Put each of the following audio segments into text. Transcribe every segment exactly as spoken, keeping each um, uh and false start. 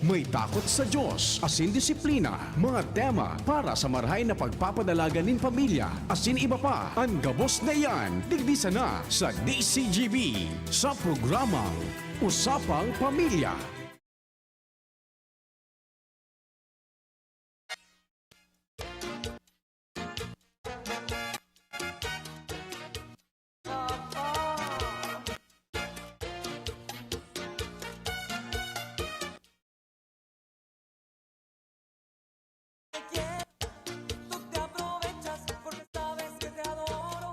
May takot sa Diyos, asin disiplina, mga tema para sa marahay na pagpapadalagan nin pamilya, asin iba pa. An gabos na iyan, digdi sana sa D C G B, sa programang Usapang Pamilya. Tú te aprovechas porque sabes que te adoro.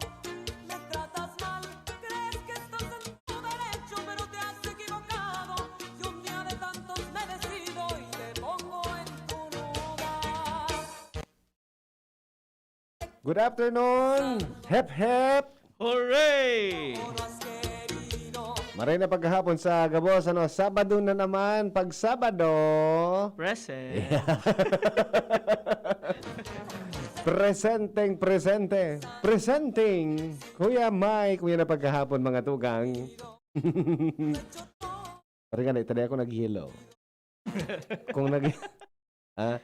Me tratas mal, crees que estás en tu derecho, pero te has equivocado. Y un día de tantos me decido y te pongo en tu lugar. Good afternoon! Hep hep! Hooray! Maray na pagkahapon sa gabos, ano, Sabado na naman, pag Sabado. Present. Presenteng presente. Presenting Kuya Mike, Kuya na pagkahapon, mga tugang. Pare nga, itali ako nag-yellow. Kung nag... ah,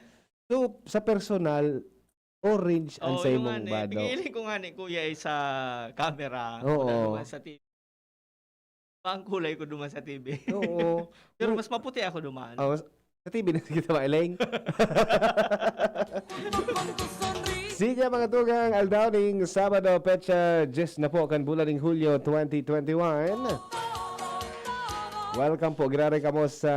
so, sa personal, orange ang Oo, sa yung imong nga ni, bado. Pag-iiling ko nga ni Kuya eh, sa camera. Oo. Wala naman sa T V. Bang kulay ko duman sa T V. Oo. Pero mas maputi ako duman. Oh, sa T V na kita mailing. Sige mga tugang, aldaw ning Sabado, petsa diyes na po kan bulan ning Hulyo twenty twenty-one. Welcome po, grabe kamo sa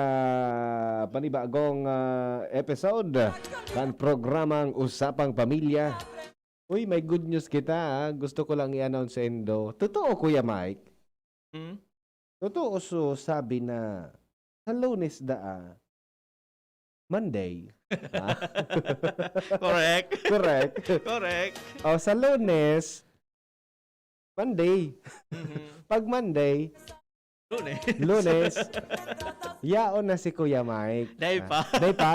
panibagong ah, episode kan programang Usapang Pamilya. Uy, may good news kita ah. Gusto ko lang i-announce sa indo. Totoo, Kuya Mike? Hmm? Totoo, so sabi na sa Lunes daa, Monday. Ah, Correct. correct. Correct. O, sa Lunes, Monday. Mhm. Pag Monday, Lunes. Lunes, yaon na si Kuya Mike. Day pa. Ah, day pa?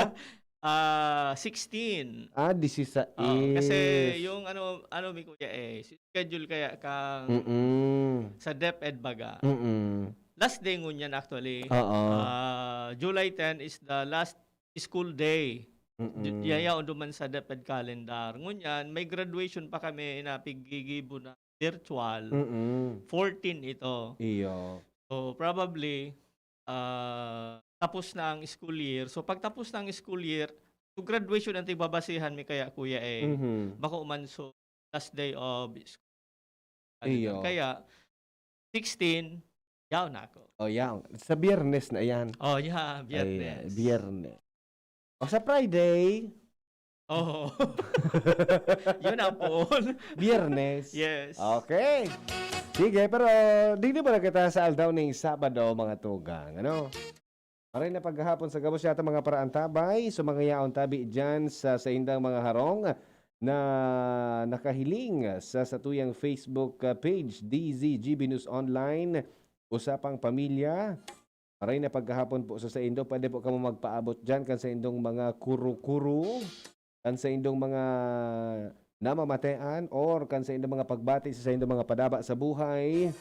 Ah, sixteen. Ah, disisais. Oh, kasi yung ano, ano mi kuya eh, schedule kaya kang Mm-mm. sa DepEd baga. Mm-mm. Last day ngunyan actually. Oo. Ah, July ten is the last school day. Mm-mm. Yaya duman sa DepEd calendar. Ngunyan, may graduation pa kami na pigigibo na virtual. Mm-mm. fourteen ito. Iyo. So, probably, ah, tapos na ang school year. So, pag tapos na ang school year, so graduation ang tigbabasihan mi kaya, kuya, eh. Mhm. Bako man, so, last day of school. Iyo. Kaya, sixteen, yaon na ako. O, yan. Sa biyernes na yan. Oh, yeah, Ay, biyernes. biyernes. O, sa Friday, Oo. Yun ang poon. biyernes. Yes. Okay. Sige, pero digdi pa na kita sa aldaw ning Sabado, mga tugang. Ano? Maray na paghahapon sa gabos yata mga paraantabay. So, mga yaon tabi dyan sa saindang mga harong na nakahiling sa satuyang Facebook ah, page, D Z G B News Online, Usapang Pamilya. Maray na paghahapon po sa saindo. Pwede po kamo magpaabot dyan kan saindong mga kuro-kuro, kan saindong mga namamatean, or kan saindong mga pagbati sa saindong mga padaba sa buhay.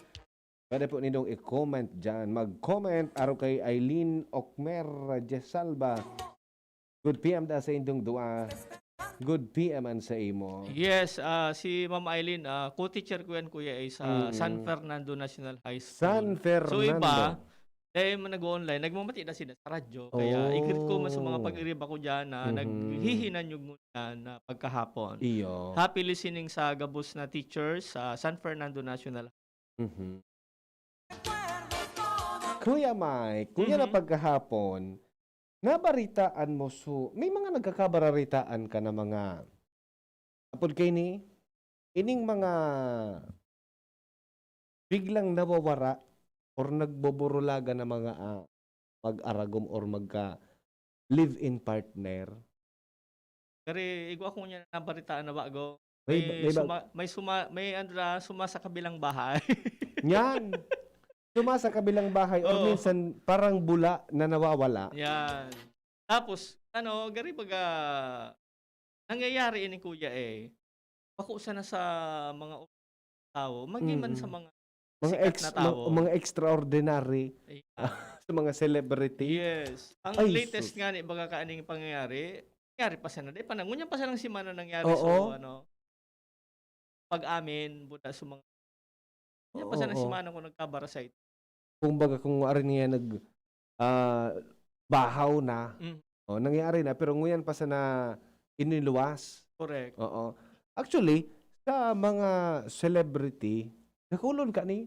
Pwede po nindong i-comment dyan. Mag-comment aro kay Eileen Okmer Jesalba. Good P M da sa indong dua. Good P M an sa imo. Yes, ah, si Ma'am Eileen, ah, co-teacher ko yan, kuya, ay sa Mm. San Fernando National High School. San Fernando. So, iba, dahil man nag-online, nagmamati na sila sa radyo. Kaya Oh. i-greet ko man sa mga pag-iriba ko dyan na Mhm. naghihinanyog mo dyan na pagkahapon. Iyo. Happy listening sa gabos na teachers sa San Fernando National. Mhm. Kuya Mike, kuya na Mhm. pagkahapon, nabaritaan mo su, may mga nagkakabararitaan ka na mga, apod kay ni, ining mga biglang nawawara or nagboborolagan na mga ah, mag-aragom or magka live-in partner. Kari, igo ako niya nabaritaan na bago. May May, ba- may ba- suma, may suma, may ano na, suma sa kabilang bahay. Yan. Suma sa kabilang bahay or Oo. minsan parang bula na nawawala. Yan. Tapos, ano, gari baga, nangyayari ini, kuya, eh. Bako sana sa mga tao, maging man sa Mm. mga Mga sikat ex, na tao. mga, mga extraordinary. Ayan. sa mga celebrity. Yes. Ang Ay, latest sus. nga ni baga kaaning pangyayari, nangyari pa sana. Di pa na, ngunyan pa sanang semana nangyari. Oo. So, ano, pag-amin, buda sa mga, ngunyan pa Oo, sanang oo. semana ko nagkabara sa ito. Kumbaga, kung ari niya nag, ah, bahaw na, Mm. oh, nangyari na, pero ngunyan pa sana iniluwas. Correct. Oo. Actually, sa mga celebrity, nakulon ka ni,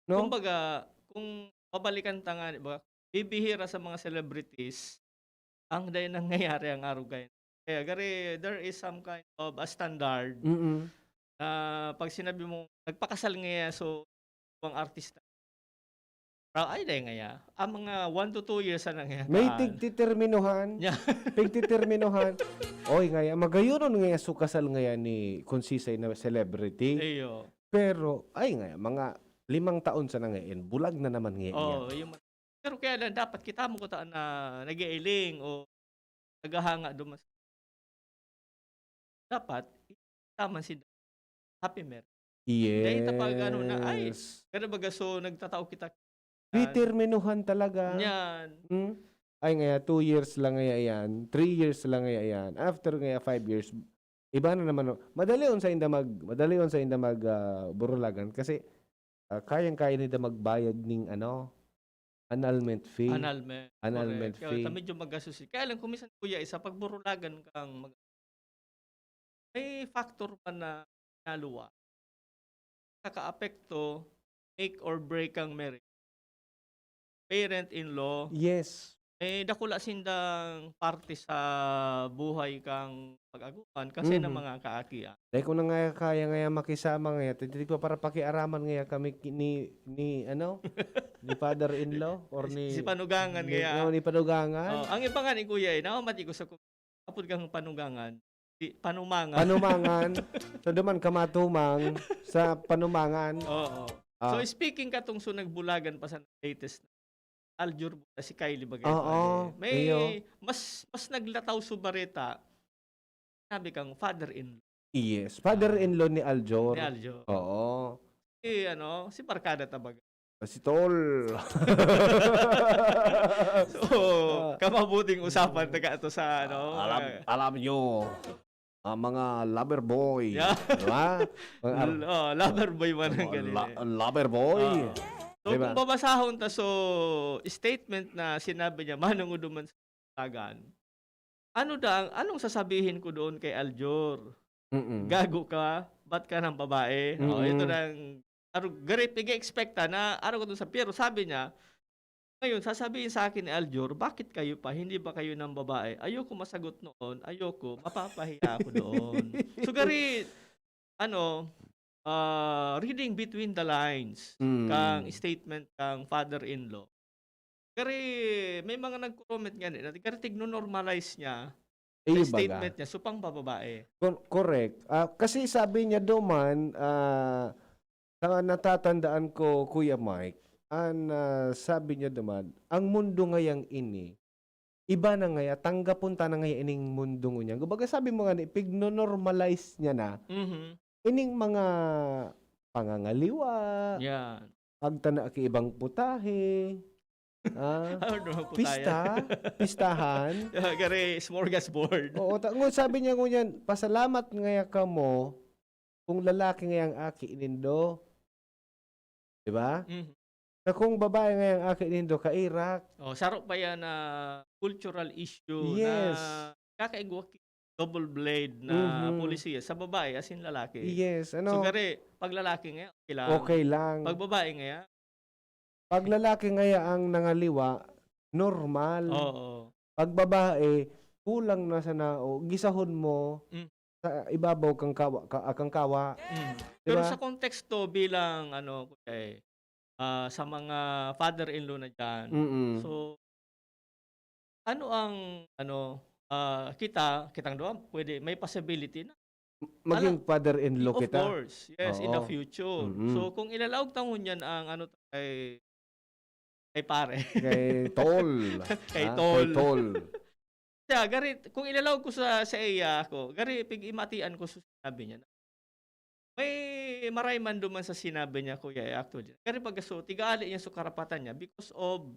no? Kumbaga, kung babalikan ta nga, di ba, bibihira sa mga celebrities, ang dahil nangyayari ang arugay. Kaya gari, there is some kind of a standard Mm-mm. na pag sinabi mo, nagpakasal ngaya, so, ang artista. Pero ay, dahil ngaya, ang mga one to two years na ngaya. May taan. tigtiterminohan. Yeah. Tigtiterminohan. Oy, ngaya, magayonon ngaya so kasal ngaya ni Consisay na celebrity. Iyo. Pero, ay ngaya, mga limang taon sa na ngayon, bulag na naman ngaya Oo, niya. Yung, pero kaya lang, dapat kita mo kuta na nag-iiling o naghahanga duman. Dapat, taman si Happy Mer. Yes. Dahil ta pag ano na, ay, Pero baga, so, nagtatao kita. Determinuhan talaga. Yan. Hmm? Ay ngaya, two years lang ngaya yan. Three years lang ngaya yan. After ngaya, five years, iba na naman. No? Madali on sa inda mag, madali on sa inda mag ah, burulagan kasi ah, kayang-kaya nila magbayad ning ano, annulment fee. Annulment. Annulment Correct. Kaya fee. Kami yung maggasus. Kaya lang, kung minsan, kuya, isa, pag burulagan kang mag- may factor pa na naluwa. Kakaapekto, make or break ang marriage. Parent-in-law, Yes. eh, dakula sindang parte sa buhay kang pag-aguman kasi Mhm. ng mga kaakian. Dahil ko na nga kaya ngaya makisama ngaya, titigwa para pakiaraman ngaya kami ki- ni, ni, ano, ni father-in-law or ni... Si panugangan ni, ngaya. Oh, ni panugangan. Oh, ang iba nga ni kuya, eh, nakamati ko sa ku- apod kang panugangan. Si panumangan. Panumangan. So, duman ka matumang sa panumangan. Oo. Ah. So, speaking katong so nagbulagan pa sa latest, Aljur, si Kylie bagay. Oo, May iyo. mas mas naglataw sa bareta. Sabi kang father-in-law. Yes. Father-in-law ni Aljor. Ni Aljor. Oo. Si ano, si Barkada Tabaga. Si Tol. So, kamabuting usapan taga ato sa ano. alam, ah, alam nyo, ang mga lover boy. Yeah. Di ba? Mga ar- L- oh, lover boy man ang mga galing. la- eh. lover boy. Ah. So, Di ba? Kung babasahon ta, so, statement na sinabi niya, manong duman sa tagan. Ano da, anong sasabihin ko doon kay Aljor? Mm-mm. Gago ka? Ba't ka ng babae? Oh, ito Mm-mm. lang. Aro, gari, pig-expecta na, araw ko doon sa, pero sabi niya, ngayon, sasabihin sa akin ni Aljor, bakit kayo pa? Hindi ba kayo ng babae? Ayoko masagot noon. Ayoko. Mapapahiya ako doon. So, gari, ano, ah, reading between the lines, Mm. kang statement kang father-in-law. Gari, may mga nag-comment nga nila, gari tigno-normalize niya Iyo sa baga. Statement niya, supang bababae. Cor- correct. Ah, kasi sabi niya duman, ah, sa natatandaan ko, Kuya Mike, ang ah, sabi niya duman, ang mundo ngayang ini, iba na ngaya, tanggapon ta na ngaya ining mundo ngunyan. Kumbaga sabi mo nga, ni, pigno-normalize niya na, Mhm. ining mga pangangaliwa, Yan. pagtana ki ibang putahe, ah, Ano, putayan? pista, pistahan. Gari, smorgasbord. Oo, ta- ngun sabi niya ngunyan, pasalamat ngaya kamo kung lalaki ngaya ang aki nindo. Di ba? Mhm. Na kung babae ngaya ang aki nindo, kairak. Oh, saro pa yan na cultural issue Yes. na kakaigwa ki- double blade na Mhm. polisiya sa babae as in lalaki. Yes, So, ano, gari, pag lalaki nga, okay lang. okay lang. Pag babae nga, Pag lalaki ngaya ang nangaliwa, normal. Oo. Pag babae, kulang na sa nao, gisahon mo Mm. sa ibabaw kang kawa, ka, ah, kang kawa. Mm. Di Pero ba? Sa konteksto bilang, ano, kuya, eh, ah, sa mga father-in-law na dyan. Mm-mm. So, ano ang, ano, ah, kita, kitang doon, pwede, may possibility na Maging father-in-law Of kita. course, yes, in the Oo. future. Mm-mm. So, kung ilalaog ta ngunyan ang ano kay, kay pare. Kay Tol. Kay Ha? Tol. Kay Tol. Siya, gari, kung ilalaog ko sa, sa iya ako, gari, pig-imatian ko sa sinabi niya. May maray man duman sa sinabi niya, kuya, eh, actually. Gari, pag so, tigaali niya sa karapatan niya because of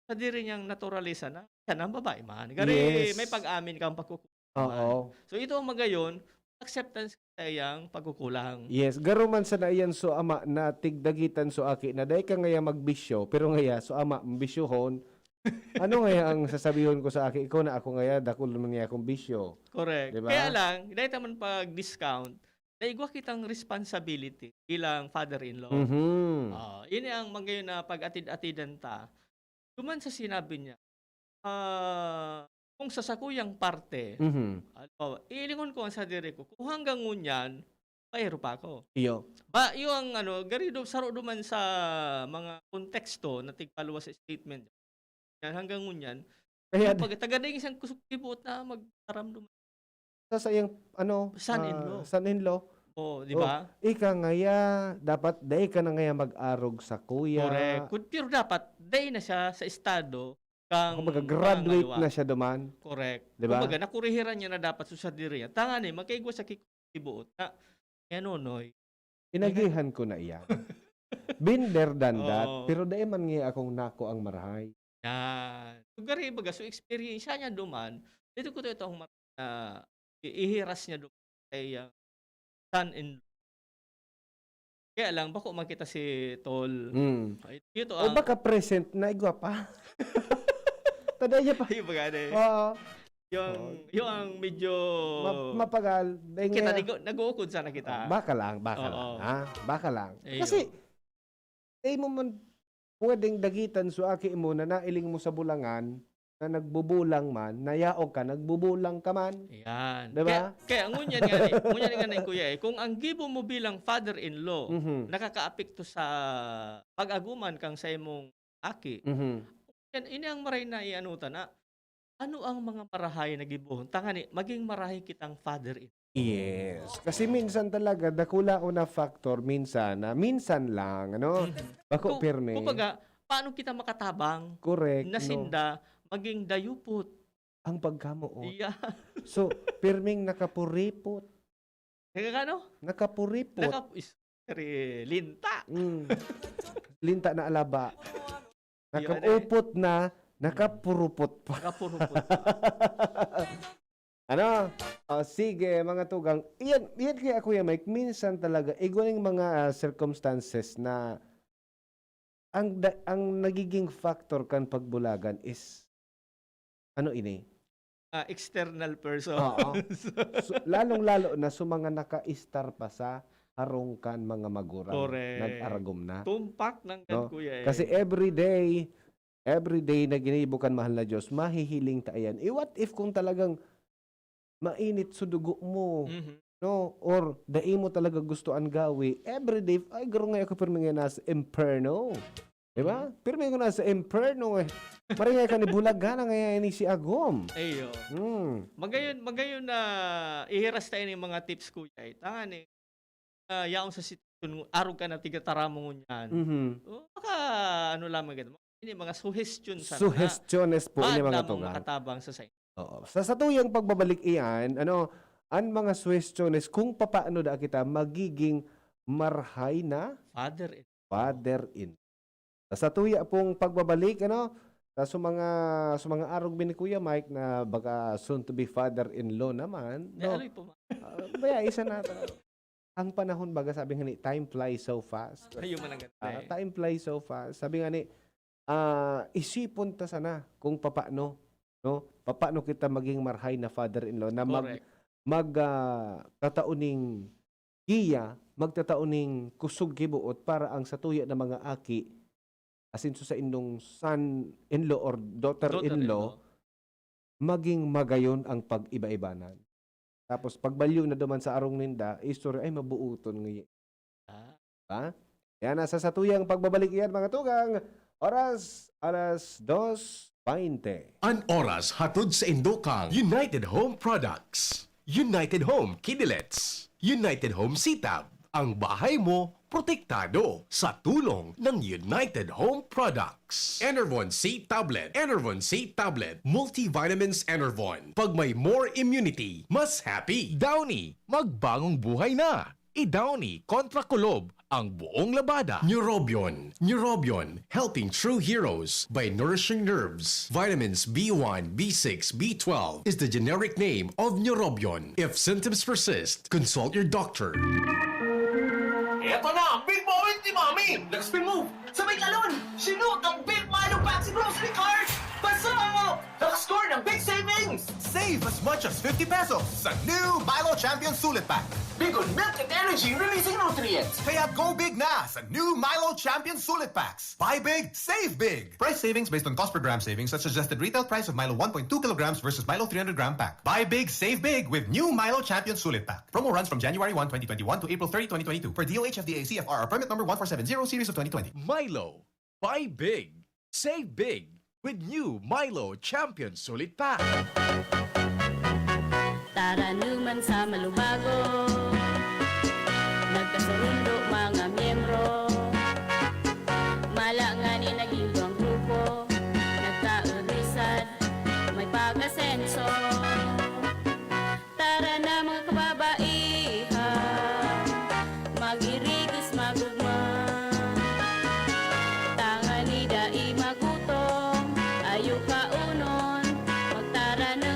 sadiri niyang naturalesa na siya na babae man. Gari, Yes. may pag-amin kang pagkukulang. Oo. So, ito ang magayon, acceptance sa iyang pagkukulang. Yes, garo man sana iyan so ama na tigdagitan so aki na dai ka ngaya magbisyo, pero ngaya so ama bisyohon. Ano ngaya ang sasabihon ko sa aki ko na ako ngaya dakul man ngaya akong bisyo? Correct. Di ba? Kaya lang, dahil naman pag-discount, naigwa kitang responsibility bilang father-in-law. Mhm. Ah, ini ang magayon na pag-atid-atidan ta. Duman sa sinabi niya, ah, kung sa sakuyang parte, Mhm. halimbawa, iilingon ko ang sadiri ko, kung hanggang ngunyan, paero pa ako. Iyo. Ba, iyo ang ano, gari do, saro duman sa mga konteksto na tigpaluwas sa statement. Yan, hanggang ngunyan, Kaya yung pag taga daing isang kusog kibuot na magtaram duman. Sa sayang, ano, Son-in-law. ah, son-in-law. Oh, di Oh, ba? ika ngaya, dapat dai ka na ngaya mag-arog sa kuya. Correct. Kun-, pero dapat, dai na siya sa estado kang Kumbaga, graduate pangangaliwa. na siya duman. Correct. Di ba? Kumbaga, nakurihiran niya na dapat so sadiri niya. Tangani, magkaigwa sa ki-, kibuot na, "Kaya, Nonoy, Inagihan ko na iyan." Been there, done that, Oo. pero dai man ngaya akong nako ang marahay. Yan. So, gari, baga, so, eksperyensya niya duman, dito ko to itong mar-, na i-, ihiras niya duman kay, ah, son-in-law. Kaya lang, bako man kita si Tol. Mm. Ay, ito O ang baka present na, igwa pa. Tada niya pa. Ay, baga na eh. Oo. Yung, Oh. yung ang medyo Ma- mapagal. Dahil kita nga, nigo-, nag-uukod sana kita. Baka lang, baka Oo. lang. Ha? Baka lang. Iyo. Kasi, eh mo man, pwedeng dagitan so aki mo na nailing mo sa bulangan, na nagbubulang man, nayaog ka, nagbubulang ka man. Yan. Diba? Kaya, kaya ngunyan nga ni, ngunyan nga ni, kuya eh, kung ang gibo mo bilang father-in-law, Mhm. nakakaapekto sa pag-aguman kang sa imong aki, Mhm. yan, ini ang maray na iano ta na, ano ang mga marahay na gibohon? Tangani, maging marahay kitang father-in-law. Yes. Kasi minsan talaga, dakula o na factor, minsan, na minsan lang, ano? Mhm. Bako Kung, pirmi. kumbaga, paano kita makatabang Correct, na no? sinda maging dayupot? Ang pagkamoot. Yeah. So, pirming nakapuripot. Nagkakano? Nakapuripot. Naka-, is, kari-, linta. Mm. Linta na alaba. Yun, eh. Nakaupot na, nakapurupot pa. Nakapurupot pa. Ano? O, sige, mga tugang. Iyan, iyan kaya, Kuya Mike, minsan talaga, igwa ning mga, ah, circumstances na ang da-, ang nagiging factor kan pagbulagan is, ano ini? Ah, external person. Oo. So, lalong-lalo na sa mga nakaistar pa sa harong kan mga magurang Correct. nag-aragom na. Tumpak ng No? kuya eh. Kasi every day, every day na ginibo kan mahal na Diyos, mahihiling ta iyan. Eh, what if kung talagang mainit sa dugo mo, Mhm. no? Or dai mo talaga gusto an gawi, every day, "Ay, garo nga ako pirmi nga nasa imperno." Di ba? Mhm. Pirmi ko nasa imperno eh. Maringay ka ni bulaga na ngayon ni si Agom. Ayo. Hmm. Magayon, magayon na ihiras tayo ng mga tips, kuya. Eh. Tanga ni, ah, yaon sa sitwasyon, arog ka na tiga taramo ngunyan. Mhm. O, baka, ano lamang ganun. Ini mga suhestyon sana. Suhestyones po, Baad ini mga lamang tugang. makatabang sa sa Oo. Sa satuyang pagbabalik iyan, ano, an mga suhestyones kung papaano da kita magiging marhay na Father-in-law. father-in-law. Sa satuya pong pagbabalik, ano, sa, sa mga, sa mga arog ni Kuya Mike na baka soon to be father-in-law naman, May no? aloy po, ma- Ah, baya, isa na ta-, ang panahon baga, sabi nga ni, "Time flies so fast." Ayun man ang ganda Ah, eh. "Time flies so fast." Sabi nga ni, ah, isipon ta sana kung papaano, no? Papaano kita maging marhay na father-in-law na mag-, Correct. mag, ah, tatao ning giya, magtatao ning kusog kiboot para ang satuya na mga aki, asin sa saindong son-in-law or daughter-in-law, Daughter-in-law. maging magayon ang pag-iba-ibanan. Tapos pagbalyo na duman sa arong ninda, istorya, "Ay, mabuoton ngayon." Ah. Ba? Yan, nasa satuyang pagbabalik yan, mga tugang. Oras, alas dos baynte. An oras hatod sa indo kang United Home Products. United Home Kidilets. United Home Sitab. Ang bahay mo, protektado sa tulong ng United Home Products. Enervon C Tablet. Enervon C Tablet. Multivitamins Enervon. Pag may more immunity, mas happy. Downy, magbangong buhay na. I-Downy kontra Kulob ang buong labada. Neurobion. Neurobion, helping true heroes by nourishing nerves. Vitamins B one, B six, B twelve is the generic name of Neurobion. If symptoms persist, consult your doctor. Eto na ang big moment ni Mami! Nag-spin move! Sabay talon! Sinut ang Big Milo Pack sa grocery cart! Pasok! Naka-score ng big savings! Save as much as fifty pesos sa new Milo Champion Sulit Pack. Big on milk and energy releasing nutrients! Kaya go big na sa new Milo Champion Sulit Packs. Buy big, save big! Price savings based on cost per gram savings at suggested retail price of Milo one point two kilograms versus Milo three hundred gram pack. Buy big, save big with new Milo Champion Sulit Pack. Promo runs from January one, twenty twenty-one to April thirty, twenty twenty-two. Per D O H F D A C F R or permit number one four seven zero series of twenty twenty. Milo. Buy big. Save big. With new Milo Champion Sulit Pack. Taranuman sa malubago, nagkasurundo mga miyembro. Mala ngani naging duwang grupo, nagkaurisan, may pag-asenso. Tara na, mga kababaihan, mag-irigos, magugma. Tangani dai magutom, ayo kaunon, magtaranom.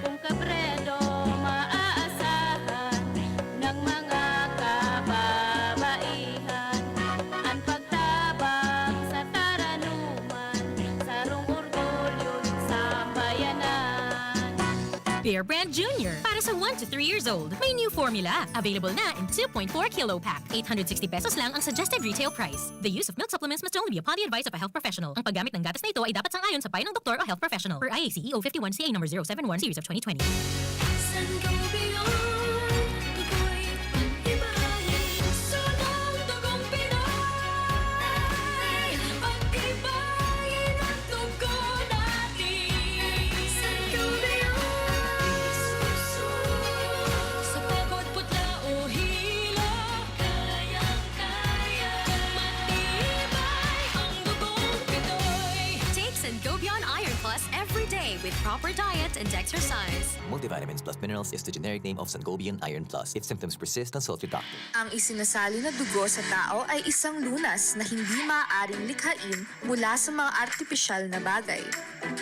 Kung kabredo maaasahan ng mga kababaihan, an pagtabang sa taranuman, sarong orgulyo nin sambayanan. Bear Brand Junior, para sa one to three years old. May new formula. Available na in two point four kilo pack. Eight hundred sixty pesos lang ang suggested retail price. The use of milk supplements must only be upon the advice of a health professional. Ang paggamit ng gatas na ito ay dapat sang-ayon sa payo ng doktor o health professional. Per I A C E O fifty-one C A number zero seven one series of twenty twenty. Sangobion, ako'y pag-ibahin. Sunod dugong Pinoy, pag-ibahin ang dugo natin. Sangobion, sa pagod, putla o hilo, kayang-kaya. Kung matibay ang dugong Pinoy. Take Sangobion Iron Plus every day with proper diet and exercise. Multivitamins plus minerals is the generic name of Sangobion Iron Plus. If symptoms persist, consult your doctor. Ang isinasali na dugo sa tao ay isang lunas na hindi maaaring likhain mula sa mga artipisyal na bagay.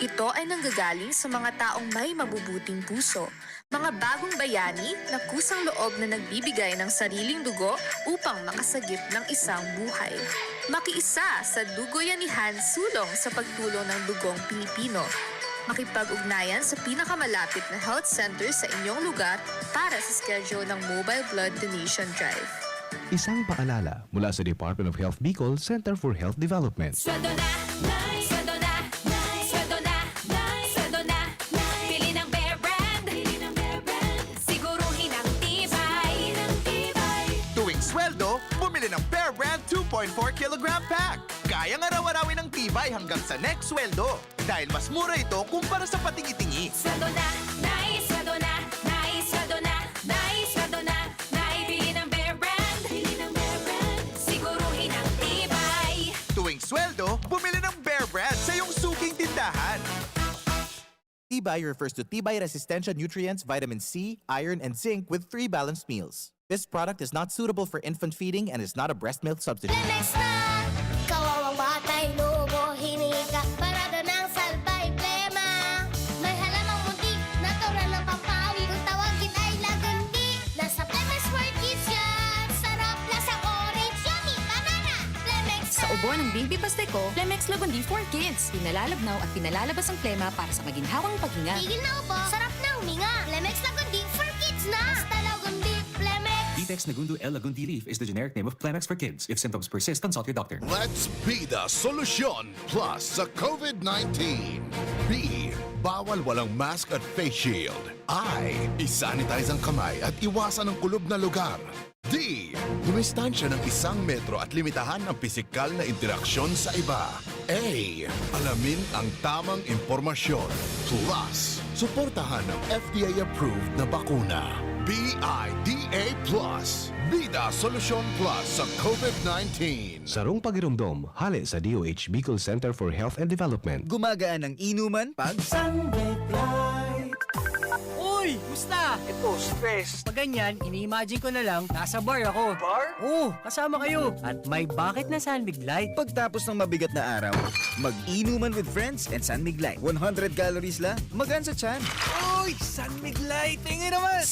Ito ay nanggagaling sa mga taong may mabubuting puso, mga bagong bayani na kusang loob na nagbibigay ng sariling dugo upang makasagip ng isang buhay. Makiisa sa Dugoyanihan Sulong sa pagtulong ng Dugong Pilipino. Makipag-ugnayan sa pinakamalapit na health center sa inyong lugar para sa schedule ng Mobile Blood Donation Drive. Isang paalala mula sa Department of Health Bicol Center for Health Development. Sweldo na, Nay! Sweldo na, Nay! Sweldo na, Nay! Sweldo na, Nay! Pili ng Bear Brand! Pili ng Bear Brand! Siguruhin ang tibay! Ang tibay! Tuwing sweldo, bumili ng Bear Brand two point four kilogram pack. Kayang araw-arawin ang tibay hanggang sa next sweldo. Dahil mas mura ito kumpara sa patingi-tingi. Sweldo na, Nay! Sweldo na, Nay! Sweldo na, Nay! Sweldo na, Nay! Bili ng Bear Brand! Bili ng Bear Brand! Siguruhin ang tibay! Tuwing sweldo, bumili ng Bear Brand sa iyong suking tindahan. Tibay refers to tibay resistensya nutrients, vitamin C, iron, and zinc with three balanced meals. This product is not suitable for infant feeding and is not a breast milk substitute. Lemex na! Kawawang batay, lubo, hinika, parada ng salbay, plema. May halamang munti, natural na pampawi. Kung tawagin ay lagundi, nasa Lemex for Kids yan. Sarap, lasang orange, yummy, banana. Lemex Sa na! Ubo ng Baby Pasteco, Lemex Lagundi for Kids. Pinalalabnaw at pinalalabas ang plema para sa maginhawang paghinga. Tigil na ubo, sarap na huminga. Lemex Lagundi for Kids na! Basta Lagundi, Lemex! Vitex Nagundo L Lagundi Leaf is the generic name of Plemex for Kids. If symptoms persist, consult your doctor. Let's be the solution plus sa COVID nineteen. B, bawal walang mask at face shield. I, isanitize ang kamay at iwasan ang kulob na lugar. D, dumistansya ng isang metro at limitahan ang pisikal na interaksyon sa iba. A, alamin ang tamang impormasyon. Plus, suportahan ang F D A-approved na bakuna. B I D A plus. Bida Solusyon Plus sa COVID nineteen. Sarong pagiromdom, hale sa D O H Bicol Center for Health and Development. Gumagaan ang inuman pag Sunbet Light. Uy! Basta! Ito, stress. Pag ganyan, ini-imagine ko na lang, nasa bar ako. Bar? Oo, kasama kayo. At may bakit na San Mig Light. Pagtapos ng mabigat na araw, mag-inuman with friends and San Mig Light. One hundred calories lang, magaan sa tiyan. Uy! San Mig Light! Tingin naman!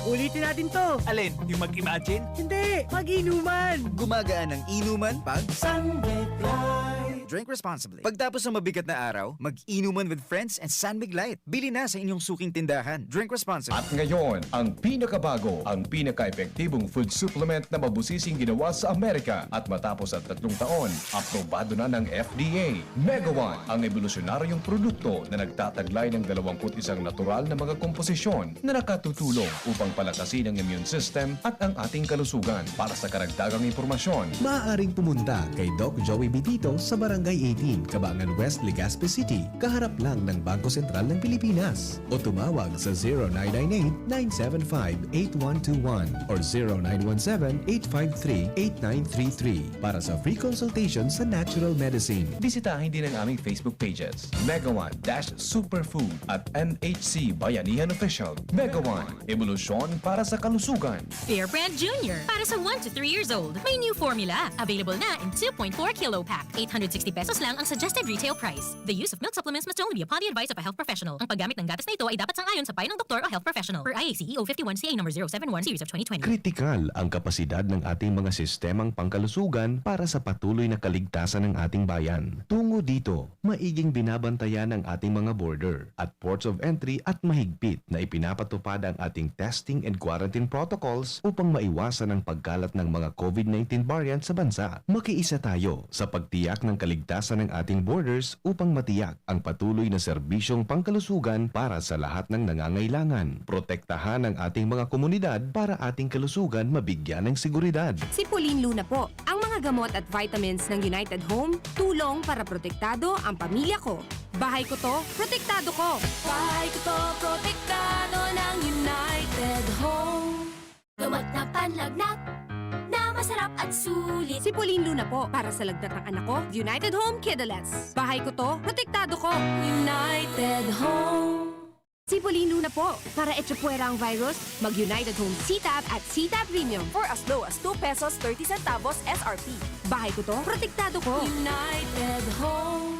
Ulitin natin to. Alin? Yung mag-imagine? Hindi, mag-inuman. Gumagaan ang inuman pag San Mig Light. Drink responsibly. Pagtapos ng mabigat na araw, mag-inuman with friends and San Mig Light. Bili na sa inyong suking tindahan. Drink responsibly. At ngayon, ang pinakabago, ang pinaka-epektibong food supplement na mabusising ginawa sa Amerika. At matapos ang tatlong taon, aprobado na ng F D A. Mega One, ang ebolusyonaryong produkto na nagtataglay ng dalawampu't isang natural na mga komposisyon na nakatutulong upang palakasin ang immune system at ang ating kalusugan. Para sa karagdagang impormasyon, maaaring pumunta kay Doc Joey Bitito sa Barangay eighteen, Cabangan West, Legazpi City, kaharap lang ng Bangko Sentral ng Pilipinas. O tumawag sa zero nine nine eight, nine seven five, eight one two one or zero nine one seven, eight five three, eight nine three three para sa free consultation sa natural medicine. Bisitahin din ang aming Facebook pages, Mega One dash Superfood at M H C Bayanihan Official. Mega One, ebolusyon para sa kalusugan. Bear Brand Junior, para sa one to three years old. May new formula. Available na in two point four kilo pack. Eight hundred sixty pesos lang ang suggested retail price. The use of milk supplements must only be upon the advice of a health professional. Ang paggamit ng gatas na ito ay dapat sang-ayon sa payo ng doktor o health professional. Per I A C E O fifty-one C A number zero seven one series of twenty twenty. Kritikal ang kapasidad ng ating mga sistemang pangkalusugan para sa patuloy na kaligtasan ng ating bayan. Tungo dito, maiging binabantayan ang ating mga border at ports of entry at mahigpit na ipinapatupad ang ating testing and quarantine protocols upang maiwasan ang pagkalat ng mga COVID nineteen variant sa bansa. Makiisa tayo sa pagtiyak ng kaligtasan ng ating borders upang matiyak ang patuloy na serbisyong pangkalusugan para sa lahat ng nangangailangan. Protektahan ang ating mga komunidad para ating kalusugan mabigyan ng seguridad. Si Pauline Luna po. Ang mga gamot at vitamins ng United Home, tulong para protektado ang pamilya ko. Bahay ko to, protektado ko. Bahay ko to, protektado ng United Home. Gamot na panlagnat na masarap at sulit. Si Pauline Luna po, para sa lagnat ng anak ko, United Home Kidalettes. Bahay ko to, protektado ko. United Home. Si Pauline Luna po, para echapuwera ang virus, mag United Home C-Tab at C-Tab Premium. For as low as two pesos thirty centavos S R P. Bahay ko to, protektado ko. United Home.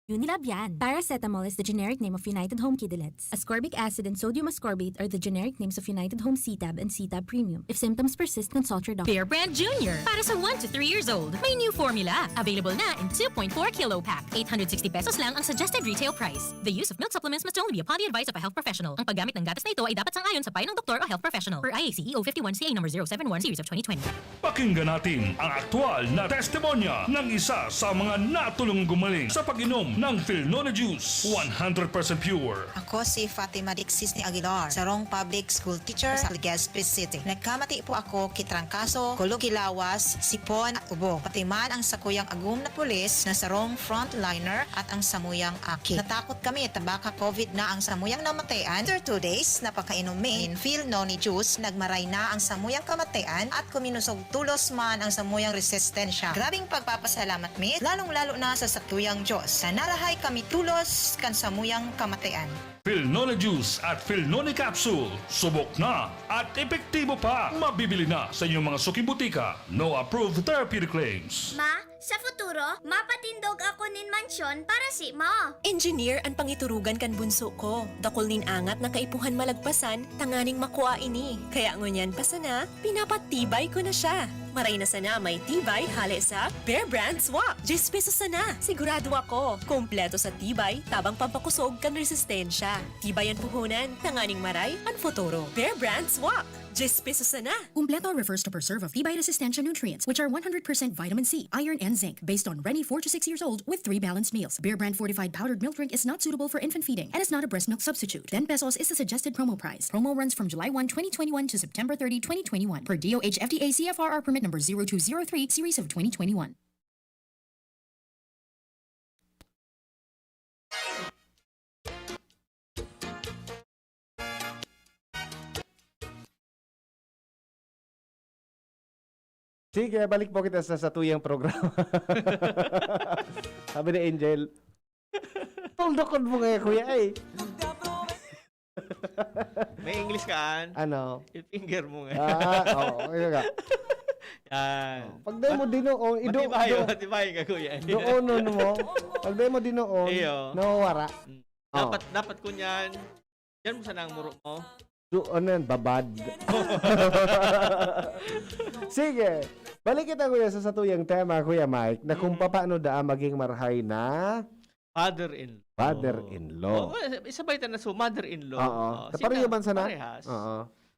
Unilab yan. Paracetamol is the generic name of United Home Kidalettes. Ascorbic acid and sodium ascorbate are the generic names of United Home C-Tab and C-Tab Premium. If symptoms persist, consult your doctor. Bear Brand Junior, para sa one to three years old. May new formula. Available na in two point four kilo pack. Eight hundred sixty pesos lang ang suggested retail price. The use of milk supplements must only be upon the advice of a health professional. Ang paggamit ng gatas na ito ay dapat sang-ayon sa payo ng doktor o health professional. Per I A C E O fifty-one C A number zero seven one series of twenty twenty. Pakinggan natin ang aktual na testimonya ng isa sa mga natulong gumaling sa pag-inom ng Filnone Juice, one hundred percent pure. Ako si Fatima Dixis ni Aguilar, sarong public school teacher sa Legazpi City. Nagkamati po ako ki trangkaso, kulog ki lawas, sipon at ubo. Pati man ang sakuyang agom na pulis na sarong frontliner at ang samuyang aki. Natakot kami ta baka COVID na ang samuyang namatayan. After two days na pagkainom mi nin Filnone juice, nagmaray na ang samuyang kamatayan at kuminusog tolos man ang samuyang resistensya. Grabing pagpapasalamat mi, lalong-lalo na sa satuyang Diyos, na narahay kami tolos kan samuyang kamatayan. Filnone Juice at Filnone Capsule, subok na at epektibo pa. Mabibili na sa inyong mga suking butika. No approved therapeutic claims. Ma, sa futuro, mapatindog ako nin mansyon para simo. Engineer an pangiturugan kan bunso ko. Dakul nin angat na kaipuhan malagpasan tanganing makua ini. Kaya ngunyan pa sana, pinapatibay ko na siya. Maray na sana may tibay hale sa Bear Brand Swak. Diyes pesos sana. Sigurado ako, kompleto sa tibay, tabang pampakusog kan resistensya. Tibay an puhunan, tanganing maray an futuro. Bear Brand Swak. Diyes pesos sana. Kumpleto refers to preserve of tibay resistensya nutrients, which are one hundred percent vitamin C, iron, and zinc, based on Reni four to six years old with three balanced meals. Bear Brand fortified powdered milk drink is not suitable for infant feeding and is not a breast milk substitute. Ten pesos is the suggested promo price. Promo runs from July one, twenty twenty-one to September thirty, twenty twenty-one, per D O H F D A C F R R permit number zero two zero three, series of twenty twenty-one. Sige, balik po kita sa satuyang programa. Sabi ni Angel, "Tuldokon mo nga, kuya, eh." May English ka, an? Ano? I-finger mo nga. Ah, oo. Yun nga. Yan. Pag dahil mo dinoon, ido, Matibayo, do, matibayo ka, kuya. Doonon mo. Pag dahil mo dinoon, Iyo. nawawara. Mm. Oh. Dapat, dapat kunyan. Yan mo sana ang muro mo. Do, ano yan, babad. Sige. Balik kita, kuya, sa satuyang tema, Kuya Mike, na kung Mm. paano daan maging marhay na Father-in-law. Father-in-law. Oh, isabay ta na so, mother-in-law. Oo. Oh, Sa pareho sige, man sana? Parehas. Oo.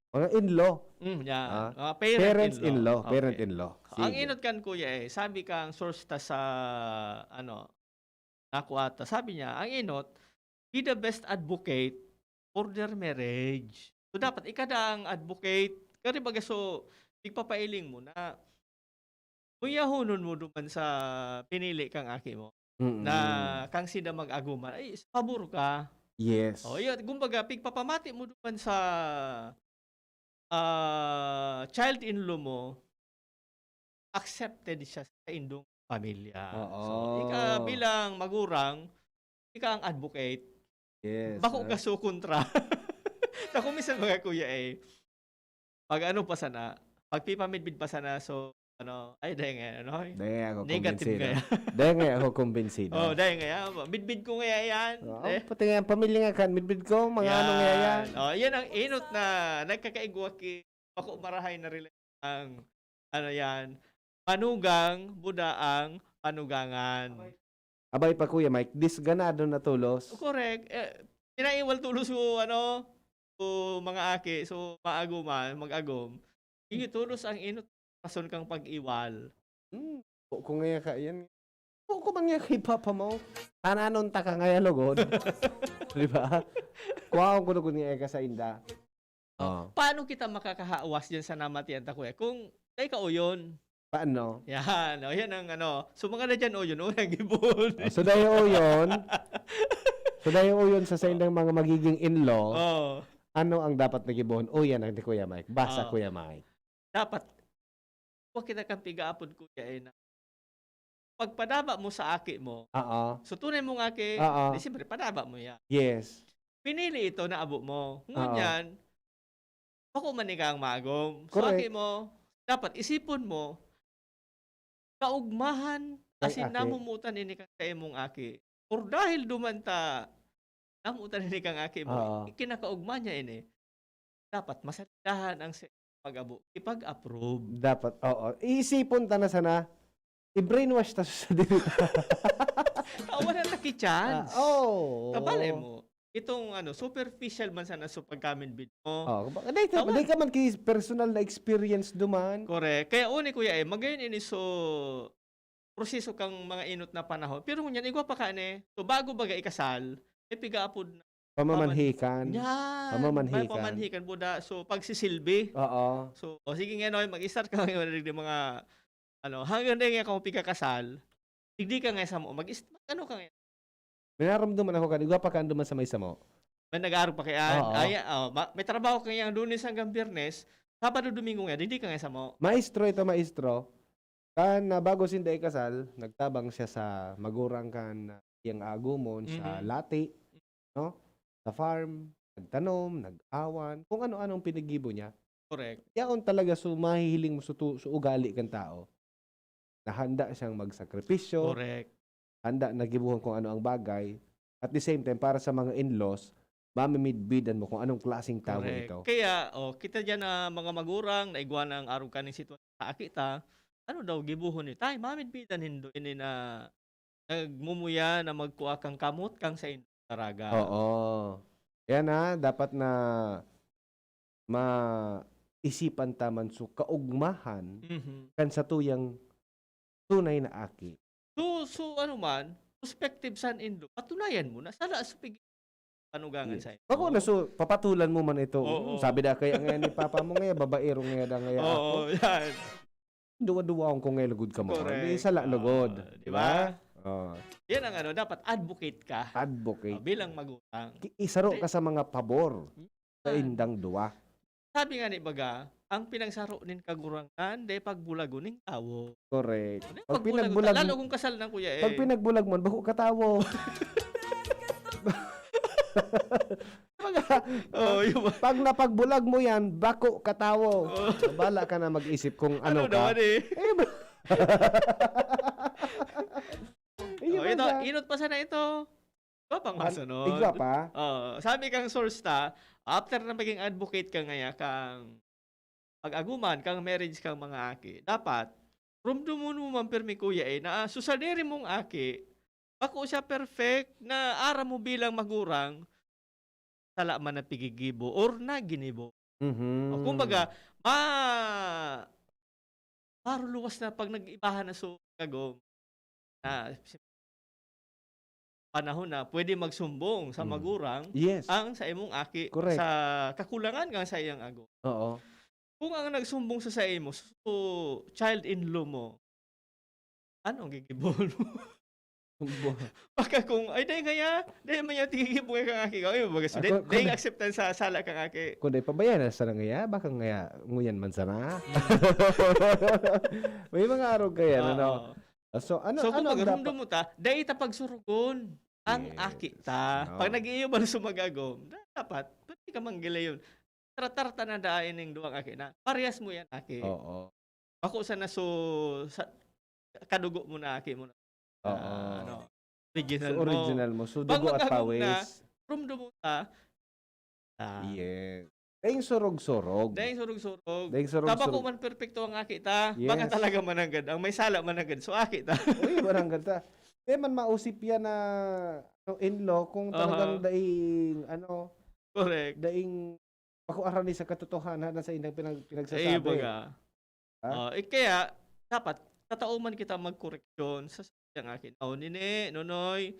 Mga in-law. Mm, yan. Ah. Mga Parents-in-law. parent-in-law. Okay. Parent-in-law. So, ang Sige. inot kan kuya eh, sabi kang source ta sa, ano, nakuha ta. Sabi niya, ang inot, be the best advocate for their marriage. So, dapat ikada ang advocate. Kaya baga, so, igpapailing mo na, kuyahonon mo duman sa pinili kang aki mo. Mm-mm. Na kang sida mag-aguman, ay, pabor ka. Yes. O, yun. Kumbaga, pigpapamati mo duman sa ah, child-in-law mo, accepted siya sa indong pamilya. Oo. So, ika bilang magurang, ika ang advocate. Yes. Bako ah. ka so kontra. Ako minsan mga kuya eh, pag ano pa sana, pagpipamidbid pa sana, so, ano, ay, dahil nga, ano, Dahil nga ako negative kumbinsido. Kaya. Dahil nga ako kumbinsido. Oh, dahil nga, bidbid ko kaya yan. Oo, Eh, pati nga ang pamilya nga kan, midbid ko, mga ano nga yan. Oh, yan ang inot na nagkakaigwa ki, bako marahay na rela-, ang, ano yan, panugang, buda ang panugangan. Abay pa, Kuya Mike, disganado na tulos. Correct. Eh, pinaiwal tulos ko, ano, ko mga aki, so maaguman, mag-agom. Sige, tulos ang inot, rason kang pag-iwal. Hmm. Ko, ko ngaya ka yan. Ko, ko man ngaya kay papa mo. Tananon ta ka ngaya lugod. Di ba? Kuhaon ko lugod ngaya ka sa inda. Oh. Paano kita makakahawas dyan sa namatian ta, kuya? Kung kay ka uyon. Paano? Yan. O, yan ang ano. So, mga na dyan, uyon, uyon ang gibon. Ah, so, dahil uyon, so, dahil uyon sa saindang mga magiging in-law, Oh. ano ang dapat na gibohon? O, yan ang ni Kuya Mike. Basa, Ah. Kuya Mike. Dapat, huwag kita kang pigaapod, kuya, eh, na pagpadaba mo sa aki mo, Oo. so tunay mong aki, Oo. di siyempre, padaba mo yan. Yes. Pinili ito na abo mo. Oo. Ngunyan, bako man ika ang magom. So, Correct. aki mo, dapat isipon mo, kaugmahan, Kay asin aki. Namumutan ini kan sa imong aki. Or dahil duman ta, namutan ini kang aki mo, Oo. ikinakaugma niya ini. Dapat masalindahan ang sa pag-abo, ipag-approve. Dapat, oo. Iisipon ta na sana, i-brainwash ta sa dili. Tawa na taki chance. Ah, oh. Kabale mo. Itong ano, superficial man sana so pagkamin bid mo. Oh, ba- dahil ka, Tama. Dahil ka man kay personal na experience duman. Correct. Kaya uni, kuya, eh, magayon ini so proseso kang mga inot na panahon. Pero ngunyan, igwa pa ka ni. So, bago baga ikasal, may pigaapod na. Pamamanhikan. Yan. Pamamanhikan. May pamanhikan po da. So, pagsisilbi. Oo. So, o sige nga, Noy, mag-start ka ngayon ng mga, ano, hanggang na nga kung pikakasal, hindi ka nga sa mo, mag-, mag-, ano ka nga, May naramdaman ako kan, igwa pa ka duman sa may samo. May nag-aarog pa kaya. Oo. Ay, oh, ma-, may trabaho kaya ang Lunes hanggang Biyernes, Sabado, Domingo nga, hindi ka nga sa mo. Maestro ito, maestro. Kan na bago sinda ikasal, nagtabang siya sa magurang kan, ah, iyang agumon sa Mhm. lati, no? Sa farm, nagtanom, nag-awan, kung ano-anong pinigibo niya. Correct. Yaon talaga so mahihiling mo so, tu- so ugali kan tao. Na handa siyang magsakripisyo, Correct. handa na gibuhon kung ano ang bagay. At the same time, para sa mga in-laws, mamimidbidan mo kung anong klaseng tao Correct. ito. Kaya, oh, kita dyan na mga magurang, naigwa na ang arog kaning sitwasyon sa aki ta, ano daw, gibuhon ni, tay, mamidbidan nindo ini na nagmumuya na magkua kang kamot kang sa indo daraga. Oo. Yan ha, dapat na maisipan ta man so kaugmahan Mhm. kan satuyang tunay na aki. So, so ano man, prospective son-in-law, patunayan mo na, sala sa pig-, panugangan sa inyo. Bako na so, papatulan mo man ito. Oo. Hmm, sabi da kaya ngayon ni papa mo ngayon, babaero ngayon da ngayon ako. Oo, yan. Duwa-duwaon ko ngayon lugod ka mo. Correct. Di sala lugod. Ah, Di di ba? ba? Oh. Yan ang ano, dapat advocate ka. Advocate. Ah, bilang magulang. Ki- Isaro Di- ka sa mga pabor sa Ah. indang duwa. Sabi nga ni baga, ang pinagsaro nin kagurangnan, dai pagbulagon ning tawo. Correct. Ano yung Pag pagbulagon? pinagbulag Lalo mo, kung kasal ng kuya eh. pag pinagbulag mo, bako ka tawo. Baga, Oh, yung ba? Pag napagbulag mo yan, bako katawo. Bala ka na mag-isip kung ano, Ano ka. naman eh? Eh, ba- Iyo Oh, ba ito, na? Inot pa sana ito. Iba pang An- masunod. Igwa pa? Oh, sabi kang source ta, after na maging advocate ka ngaya kang pag-aguman, kang marriage kang mga aki, dapat, rumdumon mo man pirmi, kuya, eh, na, ah, so sadiri mong aki, bako siya perfect na aram mo bilang magurang, sala man na pigigibo or naginibo. Mhm. O, kumbaga, ma-, paruluwas na pag nag-ibahan na so gagom. Na, panahon na pwede magsumbong sa Mm. magurang Yes. ang sa imong aki Correct. sa kakulangan kang sa iyang agom. Oo. Kung ang nagsumbong sa sa imo, so, child-in-law mo, ano ang gigibon mo? Bo- Baka kung, "Ay, dahil kaya, dahil man yung tigigibon kang aki ka." Ay, baga, so, Ako, dahil, kung na- acceptance sa sala kang aki. Kung dahil pabayaan na sana ngaya, baka ngaya, nguyan man sana. May mga arog kaya, ano? Oo. So, ano, So, ano kung ang dapat? Rumdom mo ta, dahil ta pagsurugon ang Yes. aki ta. Pag Oo. nag-iiwan sa mag-agom, dapat, pwede ka manggilayon. Tratar ta na dahil ning duwang aki na. Parehas mo yan, aki. Oo. Bako sana so, sa, kadugo mo na, aki mo na. Oo. Ah, ano, original So, mo. original mo. So, Pag dugo at mag-agom na, pawis. Rumdom mo ta, ah, Yes. Dahil surog-surog. Dahil surog-surog. Dahil surog-surog. Tabako man perpekto ang aki ta. Baka Yes. Talaga mananggad. Ang may sala mananggad. So, aki ta. Uy, mananggad ta. Di man mausip yan na, ano, in-law kung talagang Aha. Daing, ano, Correct. Daing pakuarani sa katotohanan na sa indang pinag-, Eh, pinagsasabi. Baga. Ha? Oh, eh, kaya, dapat, tatao man kita magkoreksyon sa sa akin. Oh, nini, nonoy,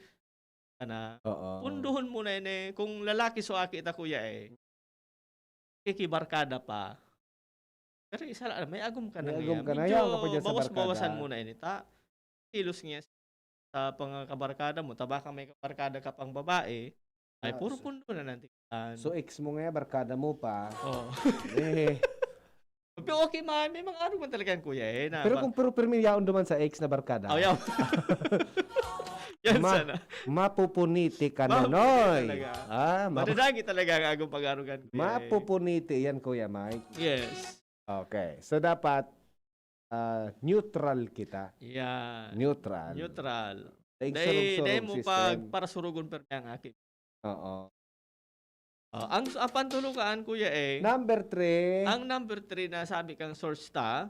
kana. Oo. Punduhon mo na ini. Kung lalaki so aki ta, kuya, eh. Kikibarkada pa. Pero isa lang, may agom ka na May niya. agom ka na, Medyo yaw ka pa dyan sa bawas-bawasan barkada. Mo na ini, ta. Kilos niya sa pangkabarkada mo. Tabaka may kabarkada ka pang babae. Ay, Ah, puro so, pundo na nantikan. So, ex mo nga, barkada mo pa. Oh. Eh, Pero okay man, may mga ano man talaga yan, kuya, eh. Na, pero ba- kung pero pirmi yaon duman sa ex na barkada. Oh, yaw. Yan Ma- sana. Mapupuniti ka na, Mapupuniti Noy. talaga. Ah, mapu- Madadagi talaga ang agong pag-arugan, kuya, eh. Mapupuniti yan, Kuya Mike. Yes. Okay. So, dapat ah, neutral kita. Yan. Neutral. Neutral. Daig Dai, surog-surog dai mo system. Pag parasurugon permi ang aki. Oo. Ah, ang s-, ang pantulokaan, kuya, eh, Number three. Ang number three na sabi kang source ta,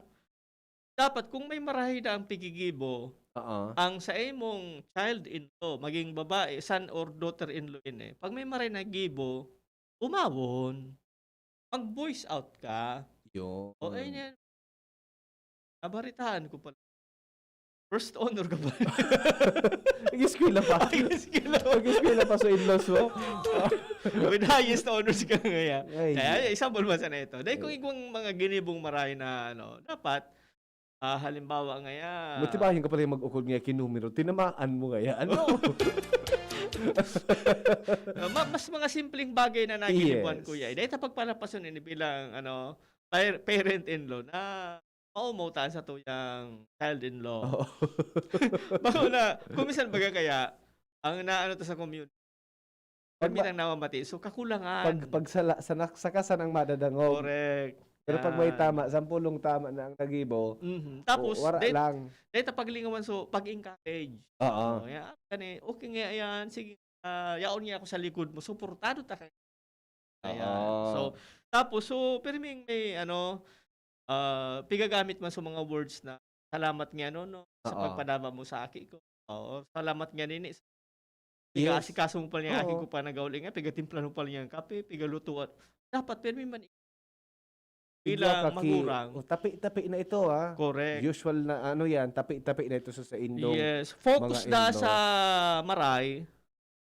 dapat kung may marahay na ang pigigibo, Oo. ang sa imong child-in-law, maging babae, son or daughter-in-law ini, pag may marahay na gibo, umawon. Mag-voice out ka. Yun. O, ayun yan. Nabaritaan ko pala. First honor ka ba? Nag-eskwela pa. Ay, skill ako. Nag-eskwela pa sa in-laws mo. With highest honors ka ngayon. Ay. Kaya, example ba sana ito? Dahil kung igwang mga ginibong maray na, ano, dapat, ah, halimbawa ngaya. Motibahin ka pala yung mag-ukod nga kinumero. Tinamaan mo ngaya. Ano? Ah, ma-, mas mga simpleng bagay na naginibuan, Yes. Kuya. Eh, dahil ta pagpalapason ini bilang, ano, par-, parent-in-law na maumaw ta sa tuyang child-in-law. Oo. Bako na, kung minsan baga kaya, ang naano ta sa community, Pag pag ma- nang namamati, so kakulangan. Pag, pag sala, sa, nak-, saka sanang madadangog. Correct. Pero pag may Yan. Tama, sampulong tama na ang nagibo, Mhm. Tapos, o, wara dahil, lang. Dahil ta pag lingawan, so, pag-encourage. Oo. Oh, yan. Kani, okay nga yan. Sige, ah, yaon nga ako sa likod mo. Suportado ta kay. Ayan. Oo. So, tapos, so, pirming may, ano, ah, pigagamit man sa mga words na, "Salamat nga, no, no, sa Oo. pagpadama mo sa aki ko." Oo, "Salamat nga nini." Yes. Piga-asikaso mo pa niya, aki Oo. ko pa nagauli nga, pigatimpla mo pa niya ang kape, pigalutuan. Dapat, pirmi man, Igwa bilang ka ki-, magurang. O, tapi-tapi na ito, ah. Correct. Usual na, ano yan, tapi-tapi na ito sa, sa indong. Yes. Focus Mga na in-law. Sa maray.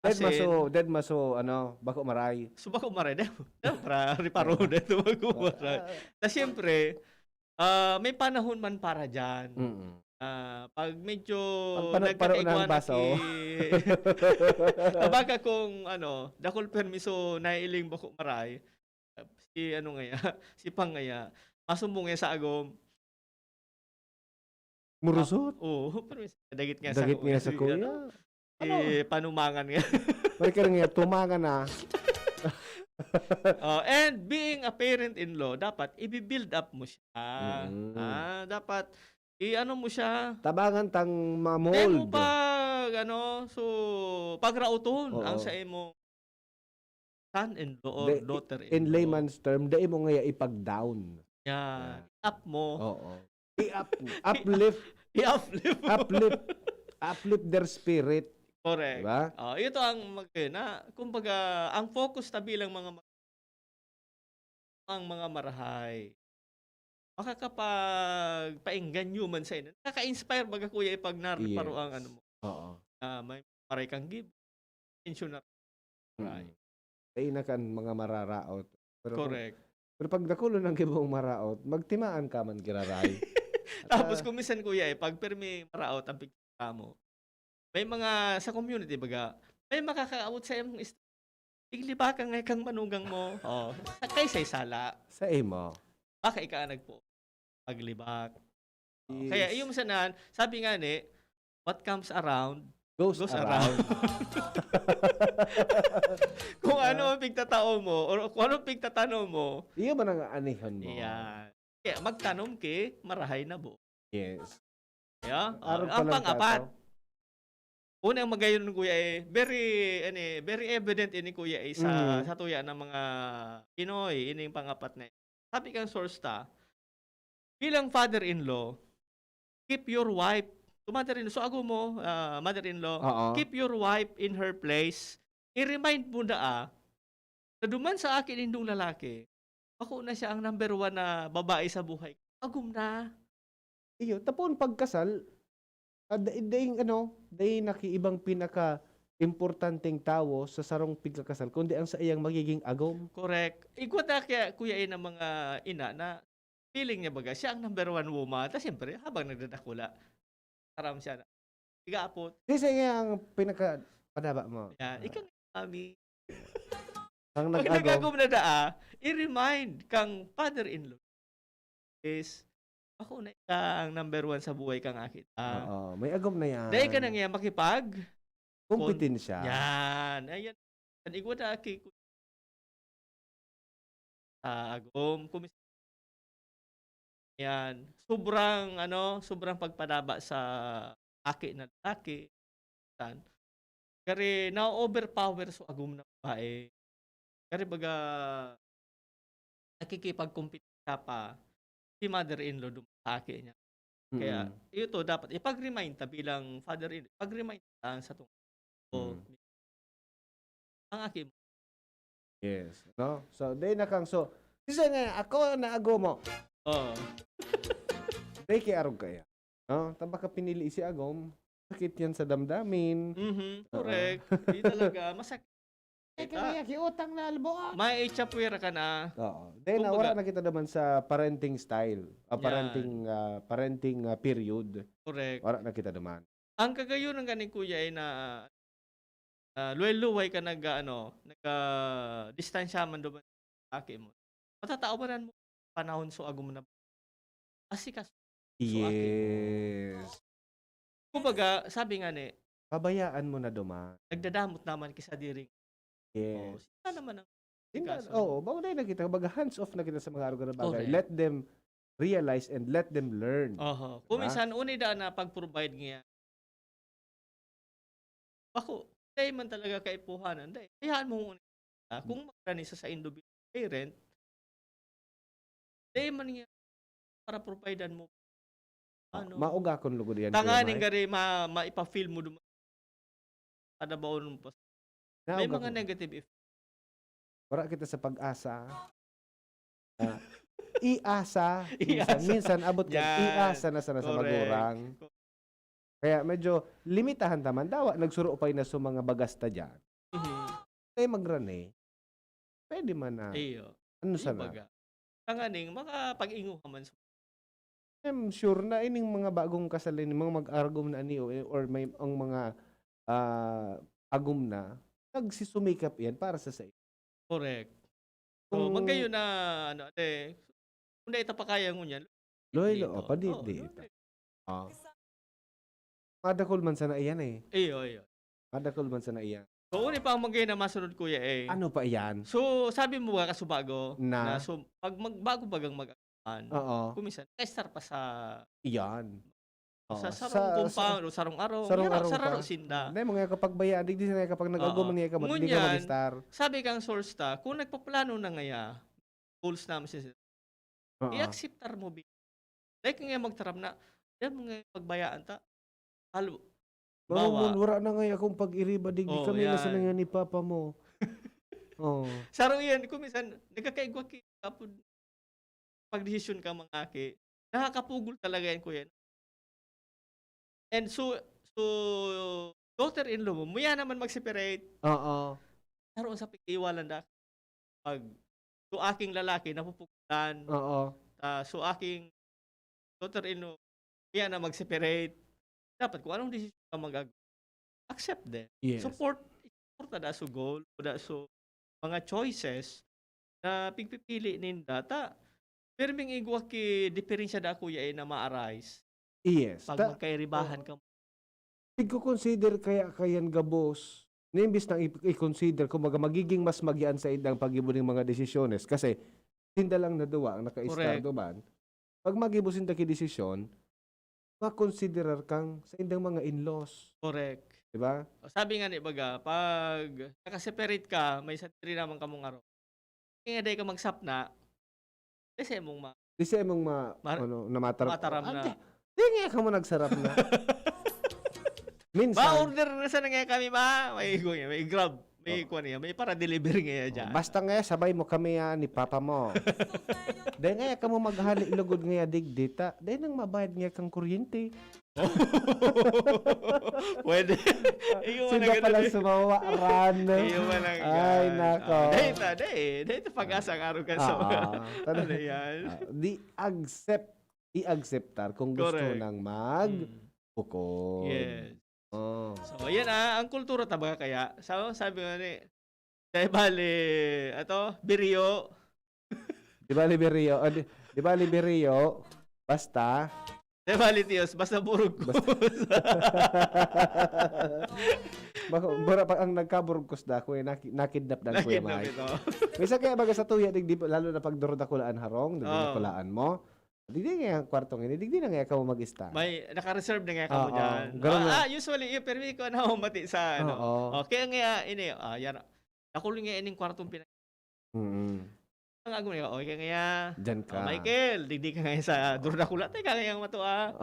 Dead As in, maso, dead maso, ano, bako maray. So, bako maray. Dead, dead, para reparo Oo. na ito, bako maray. Ah, Na siyempre, ah, may panahon man para dyan. Mm-mm. Ah, pag medyo Pag pano-, pano na ang nagkakaigwa na baso. ki-, Tabaga kung, ano, dakul permiso, nailing bako maray. Si ano ngaya, si Pang ngaya, masumbong ngaya sa agom. Murusot? Oo, pero may dagit nga Dagit sa nga sa kuya. Ano? Eh, panumangan nga. May ka nga, tumangan na. Oh, and being a parent-in-law, dapat ibi-build up mo siya. Mm. Ah, dapat i-ano mo siya. Tabangan tang Demo ma-mold. pag ano, so pagrauton Oo. ang sa imo son-in-law or Di- daughter-in-law. In layman's term, dai mo ngaya ipag-down. Yan. Yeah. Up mo. Oo. I-up, uplift, I-uplift mo. uplift, uplift their spirit. Correct. Diba? Oh, ito ang mag na, kumbaga, ang focus ta bilang mga ma- ang mga marahay. Makakapagpaengganyo man sa inyo. Nakaka-inspire baga, kuya, ipag narparo Yes. ang ano mo. Oo. Ah, may maray kang give. Attention na. Right. Dai na kan mga mararaot. Pero kung, Correct. pero pag dakulon ang gibong maraot, magtimaan ka man giraray. At, Tapos ah, kung minsan, kuya, eh, pag permi maraot ang pigtata mo, may mga sa community baga, may makakaabot sa imong ist- Iglibaka nga kang manugang mo. Oh, sa kay sa sala. Sa imo. Baka ika ang nagpo paglibak. Oh, Yes. Kaya yung sanan, sabi nga ni, what comes around Goes, goes around. around. Kung ano ang pigtatao mo or kung ano ang pigtatano mo, Iyo man ang anihon mo. Yan. Kaya magtanom ki marahay na buo. Yes. Yeah? Arog ang pa lang pang-apat. tato. Unang magayon, kuya, eh, very, ano, eh, very evident ini, kuya, eh, sa, Mhm. sa tuya ng mga Pinoy, ini yung pang-apat na. Sabi kang source ta, bilang father-in-law, keep your wife, to mother-in-law, so ago mo, ah, mother-in-law, Oo. keep your wife in her place. I-remind mo na, ah, na duman sa aki nindong lalaki, bako na siya ang number one na babae sa buhay. Agom na. Iyo, tapon pagkasal, ah, da- daing ano, daing naki ibang pinaka importanteng tawo sa sarong pigkakasal, kundi ang sa iyang magiging agom. Correct. Igwa na kaya, kuya, eh, ng mga ina na feeling niya baga, siya ang number one woman. Tapos siyempre, habang nagdadakula, karam siya na. Igapot. Kasi nga ang pinaka padaba mo. Yan. Ah, Ikaw nga, mami. Ang Pag nag-agom. nag-agom na daa, i-remind kang father-in-law is, ako na ika ang number one sa buhay kang akit. Ah, Oo, may agom na yan. Dahil ka na nga makipag Kompetensya. Yan. Ayan. An igwa na aki ko sa agom. Kumis- Yan. Sobrang, ano, sobrang pagpadaba sa aki na lalaki. Tan. Kari na-overpower so agom na babae. Kari baga, nakikipagkompetensya pa si mother-in-law dun sa aki niya. Kaya, Mm. ito dapat ipag-remind ta bilang father-in-law, ipag-remind ta sa tong Mm. ang aki mo. Yes. No? So, day na kang so, isa nga, ako na agom mo. Oo. Day kay arog kaya. No? Tabaka pinili si agom. Sakit yan sa damdamin. Mhm, Oo. Correct. Di talaga, masakit. Ay, kaya kiutang na albo. May itsapwera ka na. Oo. Then, Kumbaga- wala na kita naman sa parenting style. O Yan. Parenting, ah, parenting ah, period. Correct. Wala na kita naman. Ang kagayon ng ganing, kuya, ay na, ah, luway-luway ka nag, ano, nag, ah, distansya man duman sa aki mo. Matatawaran mo panahon so agom na asikaso. So, aki mo. Yes. Kumbaga, sabi nga ni, Pabayaan mo na duman. Nagdadamot naman ki sadiri. Oh, Yes. sila naman ang Hindi, asikaso. Oo, bago tayo nakita, kumbaga hands off na kita sa mga aruga na bagay. Correct. Let them realize and let them learn. Oho. Kung Diba? Minsan, unay daan na pag-provide niya. Bako, dahil man talaga kaipuhanan, dahil hayaan mo muna. Ah, kung magdani sa, sa individual parent, dahil man niya para providean mo. Ah, Ano? Maugakon lugod yan. Tanganing Kuya Mike. Gari ma, maipa-feel mo duman. Kada baon mo pa. May mga Naugakon. Negative effect. Wala kita sa pag-asa. Ah, iasa. Minsan, Iasa. Minsan abot ka, Yan. Iasa na sana sa Correct. magurang. Kaya medyo limitahan taman. Dawa, nagsuro pa na sa mga bagasta dyan. Mhm. Kaya magrani. Pwede man na. Iyo. Ano Di sana? Baga. Tanganing, makapag-inguha man sa I'm sure na ining mga bagong kasal, ining mga mag-argom na ani o, or may, ang mga, ah, agom na, nagsisumikap yan para sa sa Correct. So, Kung magayon na, ano, ate, kung dahil tapakaya ngunyan, Loy, dito. lo, oh, padi, Oo, di yun ito. eh. Ah. Madakol man sana iyan eh. Iyo, iyo. Madakol man sana iyan. So, uni pa ang mga na masunod, kuya, eh. Ano pa iyan? So, sabi mo ba kasubago Na? na so, pag mag, bago bagang mag-asawa, Oo. kuminsan, naka-star pa sa, Iyan. Oo. sa sarong Sa- compound o sarong arong, sarong yun, arong sararo pa. Sinda. Hindi, mga kapagbayaan, digdi na kapag nag-agom Oo. niya ka, Ngunyan, hindi ka mag-star. Sabi kang source ta, kung nagpaplano na ngaya, goals naman siya, Oo. i-acceptar mo, bi-, like nga magtaram na, yan mo nga pagbayaan ta. Halo, Bawa, bawa. Wala na nga akong pag-iriba, digdi Oo, kami na sa yan. ni Papa mo. Oo. Saro yan, kung minsan, nagkakaigwa ki, kapag pagdesisyon ka mga aki, nakakapugol talaga yan, kuya. And so, so, daughter-in-law mo, muya naman mag-separate. Oo. Karoon sa pag-iwalan da. Pag, so aking lalaki, napupugutan. Oo. Ah, so aking daughter-in-law, muya na mag-separate. Dapat kung anong desisyon ka mag-, accept them. Yes. Support, support na da so goal, o da so mga choices na pigpipili ninda. Ta, pirming igwa ki diferensya da, kuya, eh, na ma-arise Yes. pag Ta- magkairibahan ka. Ig-consider kaya kayan gabos, na imbis na i- i-consider, kumbaga, magiging mas magian sa idang pag-ibo ning mga desisyones. Kasi, sinda lang na duwa ang naka-star Correct. duman. Pag mag-ibo sinda ki desisyon, makonsiderar kang sa indang mga in-laws. Correct. Di ba? O, sabi nga ni baga, pag nakaseparate ka, may sa diri naman kamong aro. Kaya dai ka magsapna, kasi mong ma- Di siya mong ma, Mar- ano, namatar- mataram Ah, na. Di, di nga ka mo nagsarap na. Minsan, Ma-order na sana nga kami, ma. May, may Grab. May Oh. kuwan niya. May para-deliver nga dyan. Basta nga, sabay mo kami, ah, ni Papa mo. Dahil nga, ka mo maghali lugod nga digdi ta. Dahil nang mabayad nga kang kuryente. Pwede. Iyo man Sila ang pala ganun eh. Sumawa, ran. Iyo man ang Ay, yan. nako. Ah, dahil ta, dahil. Dahil ta pag-asa ang araw ka. So, Ah, ano yan? Ah, di accept, i-accept tar kung gusto Correct. nang mag Mm. bukod. Yes. Oh. So, ayan ah, ang kultura ta baga kaya. So, sabi nga ni, dahil bali, ato, biriyo. Di ba, Liberio? O, di, di ba, Liberio? Basta, Dahil bali, tiyos, basta burog ko. Basta- Bako, mura pa ang nagkaburgos na ako eh, naki- nakidnap na ako eh, Nakidnap Mike. Ito. Minsan kaya baga sa tuya, digdi, lalo na pag duro dakulaan harong, digdi Oo. dakulaan mo. Digdi nga ang kwartong ini, digdi na nga ka mo mag-ista. May naka-reserve na nga kamo Oo, dyan. ganun na. Ah, ah, usually, yun, pero ko na ako mati sa ano. Oo. Okay, nga, ini, ah, yan. Dakul nga ining kwartong pinag- Mm. Ang agom niya, okay ka nga. Diyan ka. Ah, Michael, digdi ka nga sa duro dakula, teka nga yung matua.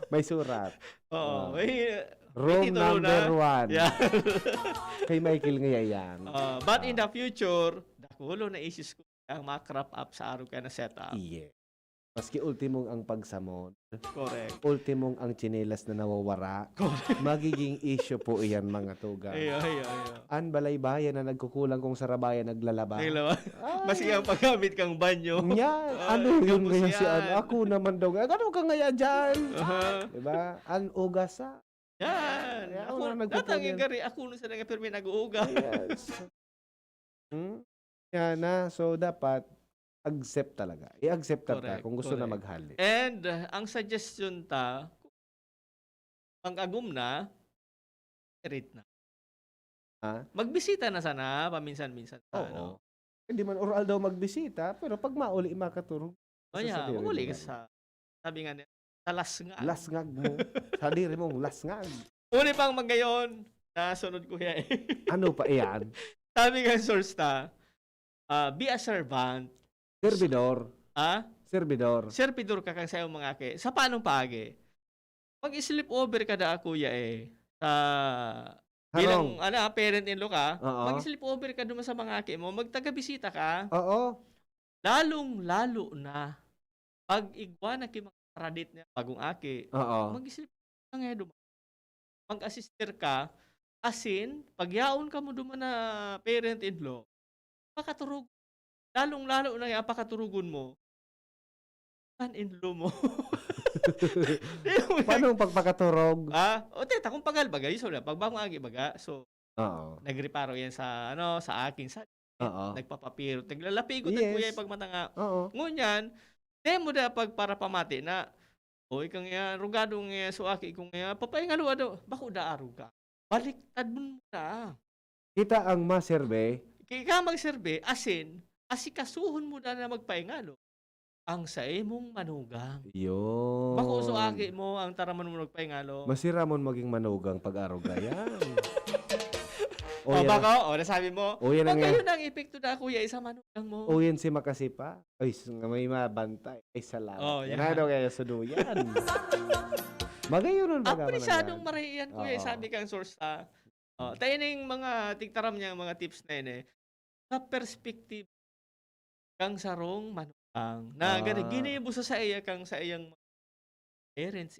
May surat. Oo, Ah. may, Room titulo na. number one. Yeah. Kay Michael nga yan. Ah, but in the future, dakulo na issues ko ang ma-crop up sa araw ka na setup. Iye. Maski ultimong ang pagsamon, Correct. ultimong ang tsinelas na nawawara, Correct. magiging issue po iyan, mga tugang. Ayo, ayo, ayo. Ang balaybayan na nagkukulang kung sarabayan naglalaba. Naglawa. Ay. Maski ang paggamit kang banyo. Nya, Ah, ano yun gabos ngayon si yan. ano? Ako naman daw. Ano ka nga yan dyan? Aha. Diba? Ang ugasa. Yan. Kaya Ako, ako na nagpupuli datang yan. yung gari, ako na sa nga pirmi nag-uuga. Yes. Hmm? Yan na. So, dapat accept talaga. I-accept ka Correct, kung gusto na correct. maghali. And uh, ang suggestion ta, pag agom na, rate na. Ha? Magbisita na sana, paminsan-minsan. Oo. Ano? Hindi man oral daw magbisita, pero pag mauli, makaturog. O niya, Sa sadiri maguli mo ka lang. Sa, sabi nga niya, sa lasnga. Lasngag mo. Sadiri mong lasngag. Uli pang magayon, nasunod ko yan. Ano pa iyan? Sabi nga source ta, ah, be a servant. Servidor. Ah? Servidor. Servidor ka kang sa iyong mga aki. Sa paanong paagi? Mag-sleep over ka da, kuya, eh. Sa bilang, Harong. Ano, ah, parent-in-law ka, Oo. Mag-sleep over ka duman sa mga aki mo, magtagabisita ka. Oo. Lalong-lalo na pag igwa na ki mga karadit niya, bagong aki, Oo. Mag-sleep ka nga duman. Mag-assistir ka, asin, pagyaon ka mo duman na parent-in-law, pakaturog. Lalong-lalo na nga pakaturugon mo, son-in-law mo. Di mo Paano ang pagpakaturog? Ah, o teta, kung pagal baga, usually, pag bagong aki baga, so, Oo. nagreparo yan sa, ano, sa aking sa Oo. nagpapapirot, naglalapigot Yes. ang kuya pag matanga. Oo. Ngunyan, demo da pag para pamati na, o, ikaw nga, rugado nga, so aki ko nga, papaingalo daw, bako da aruga. Baliktad mo na. Kita ang maserbe. Kaya ka magserbe, asin, asikasuhon mo na na magpaingalo ang saimong manugang. Yun. Bako so aki mo ang taraman mo magpaingalo. Masiramon maging manugang pag-arog na yan. O, O, yan bako, ang o, nasabi mo. O, yan ang Baka yan. Yun ang epekto na, kuya, isa manugang mo. O, yan si Makasipa. Ay, s-, nga may mabantay. Ay, salamat. O, Yan yan. Ano kaya sudo yan? Magayon nun baga Aprisyadong manangan. Marahiyan, kuya, Oo. Sabi kang source, ah. O, tayo na yung mga tigtaram niya, mga tips na yun eh. Sa perspective kang sarong manugang, na gani-, Ah. ginibo sa saiya kang saiyang mga parents.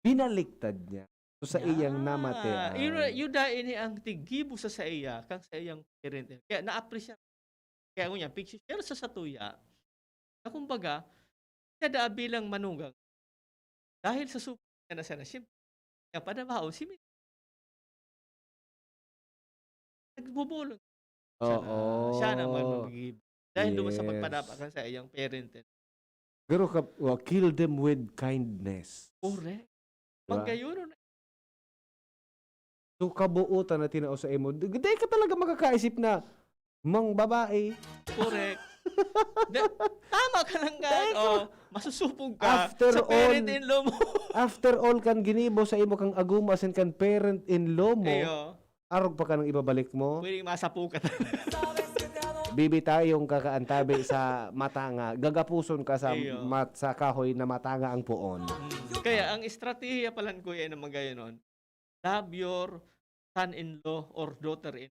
Binaliktad niya. So, sa iyang Ah, namate ang yun, yun da ini ang tiggibo sa saiya kang saiyang parent. Kaya na-appreciate. Kaya ngunyan, pigsi-share sa satuya, na kumbaga, siya daa bilang manugang. Dahil sa suki niya na siya na, siyempre, kaya panabaho, si Mi-, nagbubulong siya na, Oo. Siya na mag-, mag-give. Dahil duman sa Yes. pagpadapa kan sa iyang parent, eh. Pero ka-, wa-, kill them with kindness. Correct. Diba? Magkayuno na. So, kabuotan na tinao sa imo. Di, di ka talaga makakaisip na, mang babae. Correct. Da-, tama ka lang ka. Dahil Oh, masusupog ka After sa all, parent-in-law mo. after all, kan ginibo sa imo kang aguma, asin kan parent-in-law mo, Ayo. arog pa ka nang ibabalik mo. Pwedeng masapu ka talaga. Bibitayong ka kaantabi sa mata nga, gagapuson ka sa Iyo. mat-, sa kahoy na matanga ang puon. Mm. Kaya ang estratehiya palan, kuya, na magayon, love your son-in-law or daughter-in-law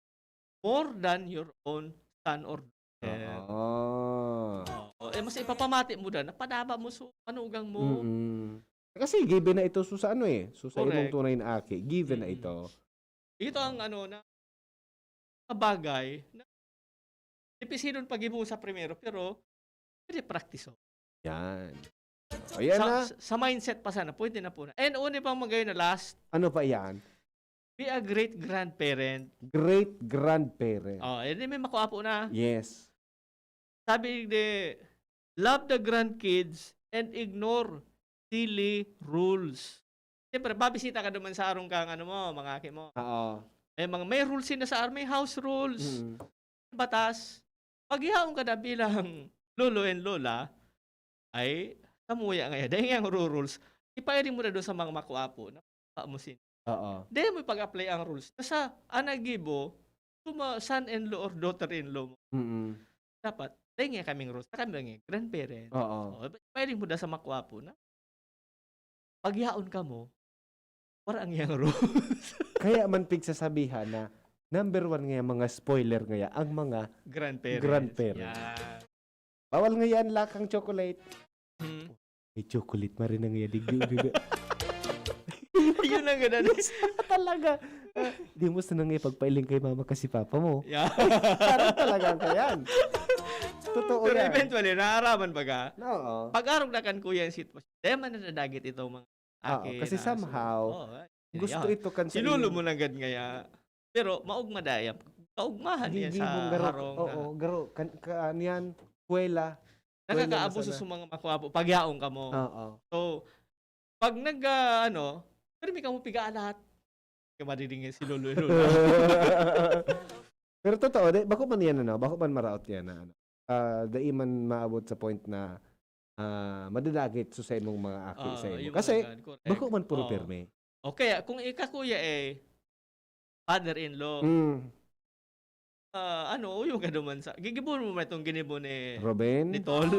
more than your own son or daughter. Oo. Oo. Eh, mas ipapamati mo dan, napadaba mo sa manugang mo. Mm. Kasi given na ito so sa ano eh, so sa imong Correct. tunay na aki, given na Mm. ito. Ito ang ano na, mga bagay na dipisilon paggibohon sa primero, pero pwede praktiso. Yan. O, yan Sa, na. sa, sa mindset pa sana, pwede na po na. And una pang magayon na last, Ano pa yan? be a great grandparent. Great grandparent. Oh, edi may makuapo na. Yes. Sabi di, "Love the grandkids and ignore silly rules." Siyempre, babisita ka naman sa arong kang ano mo, mga aki mo. Oo. May mga, may rules sila sa ar-, may house rules. Mm. Batas. Pagyaon ka na bilang lolo and lola, ay, samuya nga yan. Dahil yung rules, ipailing mo na doon sa mga makuapo na pa mo sin-, Oo. Dahil mo pag-apply ang rules. Sa, ang naggibo, kung ma-, son-in-law or daughter-in-law mo, Mm. dapat, dahil nga kaming rules, na kami nga grandparents. Oo. O, pwede mo da sa makwapo na, pagyaon ka mo, para ang iyang rules. Kaya man pigsasabihan na, number one nga mga spoiler nga ang mga Grandparents. grandparents. Yan. Bawal nga yan, lakang chocolate. Hmm. May chocolate, marinang iya, digdi, digdi. Yun ang ganun. Yes, talaga. Ah, di mo sana nga ipagpailing kay mama kasi papa mo. Yeah. Parang talaga ka yan. Totoo Pero yan. Eventually, naaraman baga. Oo. Pag-arog na kan kuya ang sitwasyon, di man nadadagit ito, mga Oo, aki kasi na somehow, oo, ay, gusto yaw. Ito kan sa Si lolo iyong mo nanggad ngaya. Pero maugma daya. Kaugmahan niya sa garo, harong na oo, garo, kan, ka, ano yan, kwela. Nakakaabuso sa mga makwapo. Pagyaon ka mo. Oo. So, pag nag, ah, ano, pero may kamo piga lahat. Kaya madidingin si lolo, lolo. Pero totoo, di, bako man yan, ano, bako man maraot yan na, ano. Ah, dai man maabot sa point na, ah, madadagit so sa imong mga aki Ah, sa imo. Kasi, mga ganun, correct. Bako man puro pirmi. O kaya, kung ika, kuya, eh, father-in-law. Mm. Ah, ano, uyo ka naman sa, gigibuhon mo ba itong ginibo ni, Ruben? Ni Tol?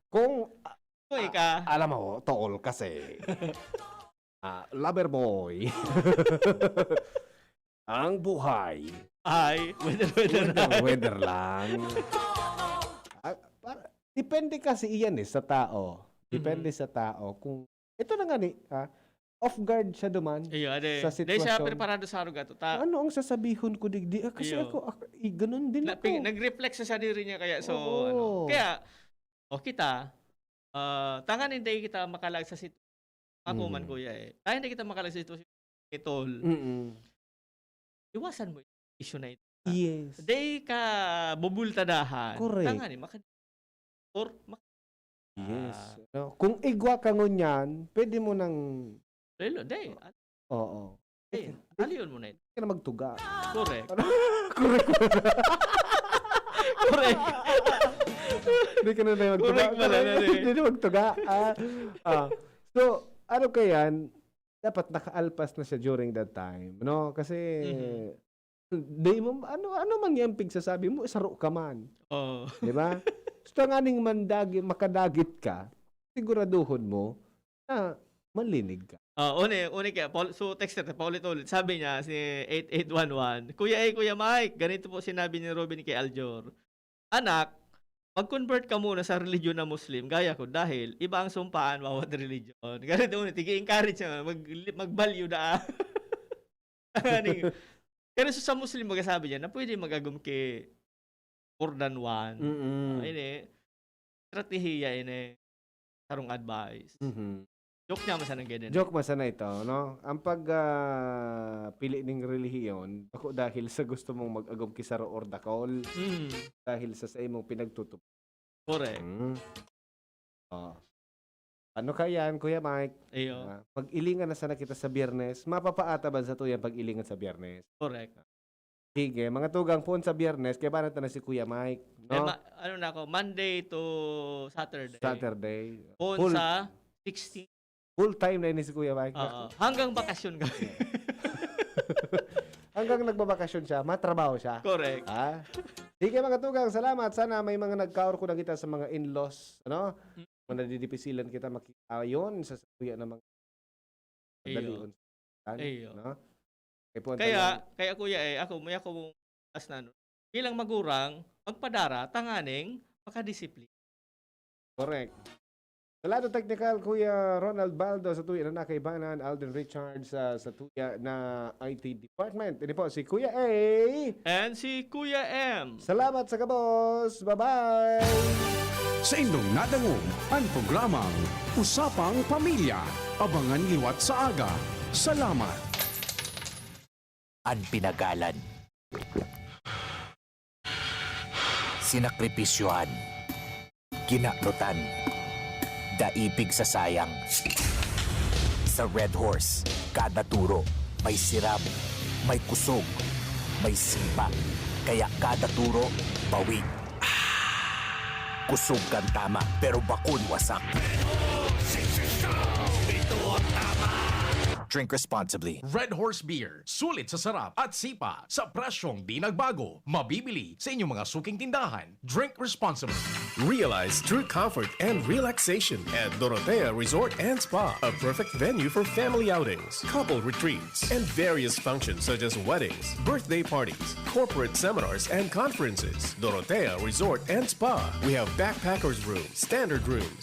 Kung, Kung ika. Alam mo, Tol, kasi, ah, lover boy. Ang buhay. Ay, weather, weather lang. Weather, weather lang. Ah, para, depende kasi iyan eh, sa tao. Depende sa tao kung Ito na nga ni, ah, off guard siya duman Iyo, ade. Sa sitwasyon. Dahil siya preparado sa aruga to, ta- Ano ang sasabihon ko digdi? Ah, kasi ako, ah, eh, ganun din ako. Nag-reflect sa sarili niya, kaya so, ano. Oo. Kaya, o kita, ah, tanganing dai kita makalag sa sit-, ako man, kuya, eh. Tanganing dai kita makalag sa sitwasyon ni Tol. Mm. Iwasan mo yung issue na ito. Yes. Dai ka bubultadahan. Correct. Tanganing maka-, or mak-, Yes. Ah. No? Kung igwa ka ngunyan, pwede mo nang Pero, di, Oh. ah, Oo. Eh, aliyon mo na ito. Hindi ka na magtuga. Correct. Correct. Correct. Hindi ka na tayo magtuga. Correct pala na, eh. Hindi na magtuga. Ah, ah. So, ano kaya yan? Dapat nakaalpas na siya during that time, no? Kasi, Mhm. di mo, ano, ano man yan pigsasabi mo, saro ka man. Oh. Di ba? So, tanganing mandagi, makadagit ka, siguraduhon mo na manlinig ka. Ah, uni, uni kaya, Paul, so texter, paulit-ulit. Sabi niya, si eight eight one one, "Kuya A, Kuya Mike, ganito po sinabi ni Robin kay Aljor. Anak, mag-convert ka muna sa religion na Muslim, gaya ko, dahil iba ang sumpaan bawat religion." Ganito, uni, tigi-encourage siya, mag, magbalyo na. Ani, pero sa, sa Muslim, magasabi niya na pwede mag-agom ki more than one. Mm-mm. Ah, ini, estratehiya ini. Sarong advice. Mhm. Joke niya, masa nang ganyan. Joke man sana ito, no? Ang pag, ah, pili ning relihiyon, bako dahil sa gusto mong mag-agom ki saro or dakol, Mm, dahil sa, sa imong pinagtutup. correct. Mm. Oh. Ano ka yan, Kuya Mike? Iyo, Ah, pag-ilingan na sana kita sa Biyernes, mapapaata ba sa tuyang pag-ilingan sa Biyernes? correct. Sige, mga tugang, poon sa Biyernes, kaya ba na si Kuya Mike? Eh, No? ma- ano na ako, Monday to Saturday. Saturday. Poon Full, sa sixteen. Full time na ini si Kuya Mike. Oo. Hanggang bakasyon kami. Hanggang nagbabakasyon siya, matrabaho siya. Correct. Ha? Sige, mga tugang, salamat. Sana may mga nagkaor ko na kita sa mga in-laws, ano? Mm. Kung nadidipisilan kita makita yun sa kuya ng mga Iyo. dalion. Iyo. No? Eh, puwan Kaya, talaga. Kaya kuya eh, ako, may ako mong as na, no? Bilang magurang, magpadara, tanganing, makadisiplina. Correct. Sa lado technical, Kuya Ronald Baldo, sa tuya na nakaibanan, Alden Richards sa, sa tuya na I T department. Ini po si Kuya A. And si Kuya M. Salamat sa kabos. Bye-bye! Sa indong nadangog an programang Usapang Pamilya. Abangan liwat sa aga. Salamat! An pinagalan, sinakripisyohan, kinaprotan, daipig sa sayang. Sa Red Horse, kada turo, may sirab, may kusog, may sipa. Kaya kada turo, bawig. Kusog kan tama, pero bakun wasak. Drink responsibly. Red Horse Beer, sulit sa sarap at sipa, sa presyong di nagbago. Mabibili sa inyong mga suking tindahan. Drink responsibly. Realize true comfort and relaxation at Dorotea Resort and Spa, a perfect venue for family outings, couple retreats, and various functions such as weddings, birthday parties, corporate seminars, and conferences. Dorotea Resort and Spa. We have backpackers room, standard room,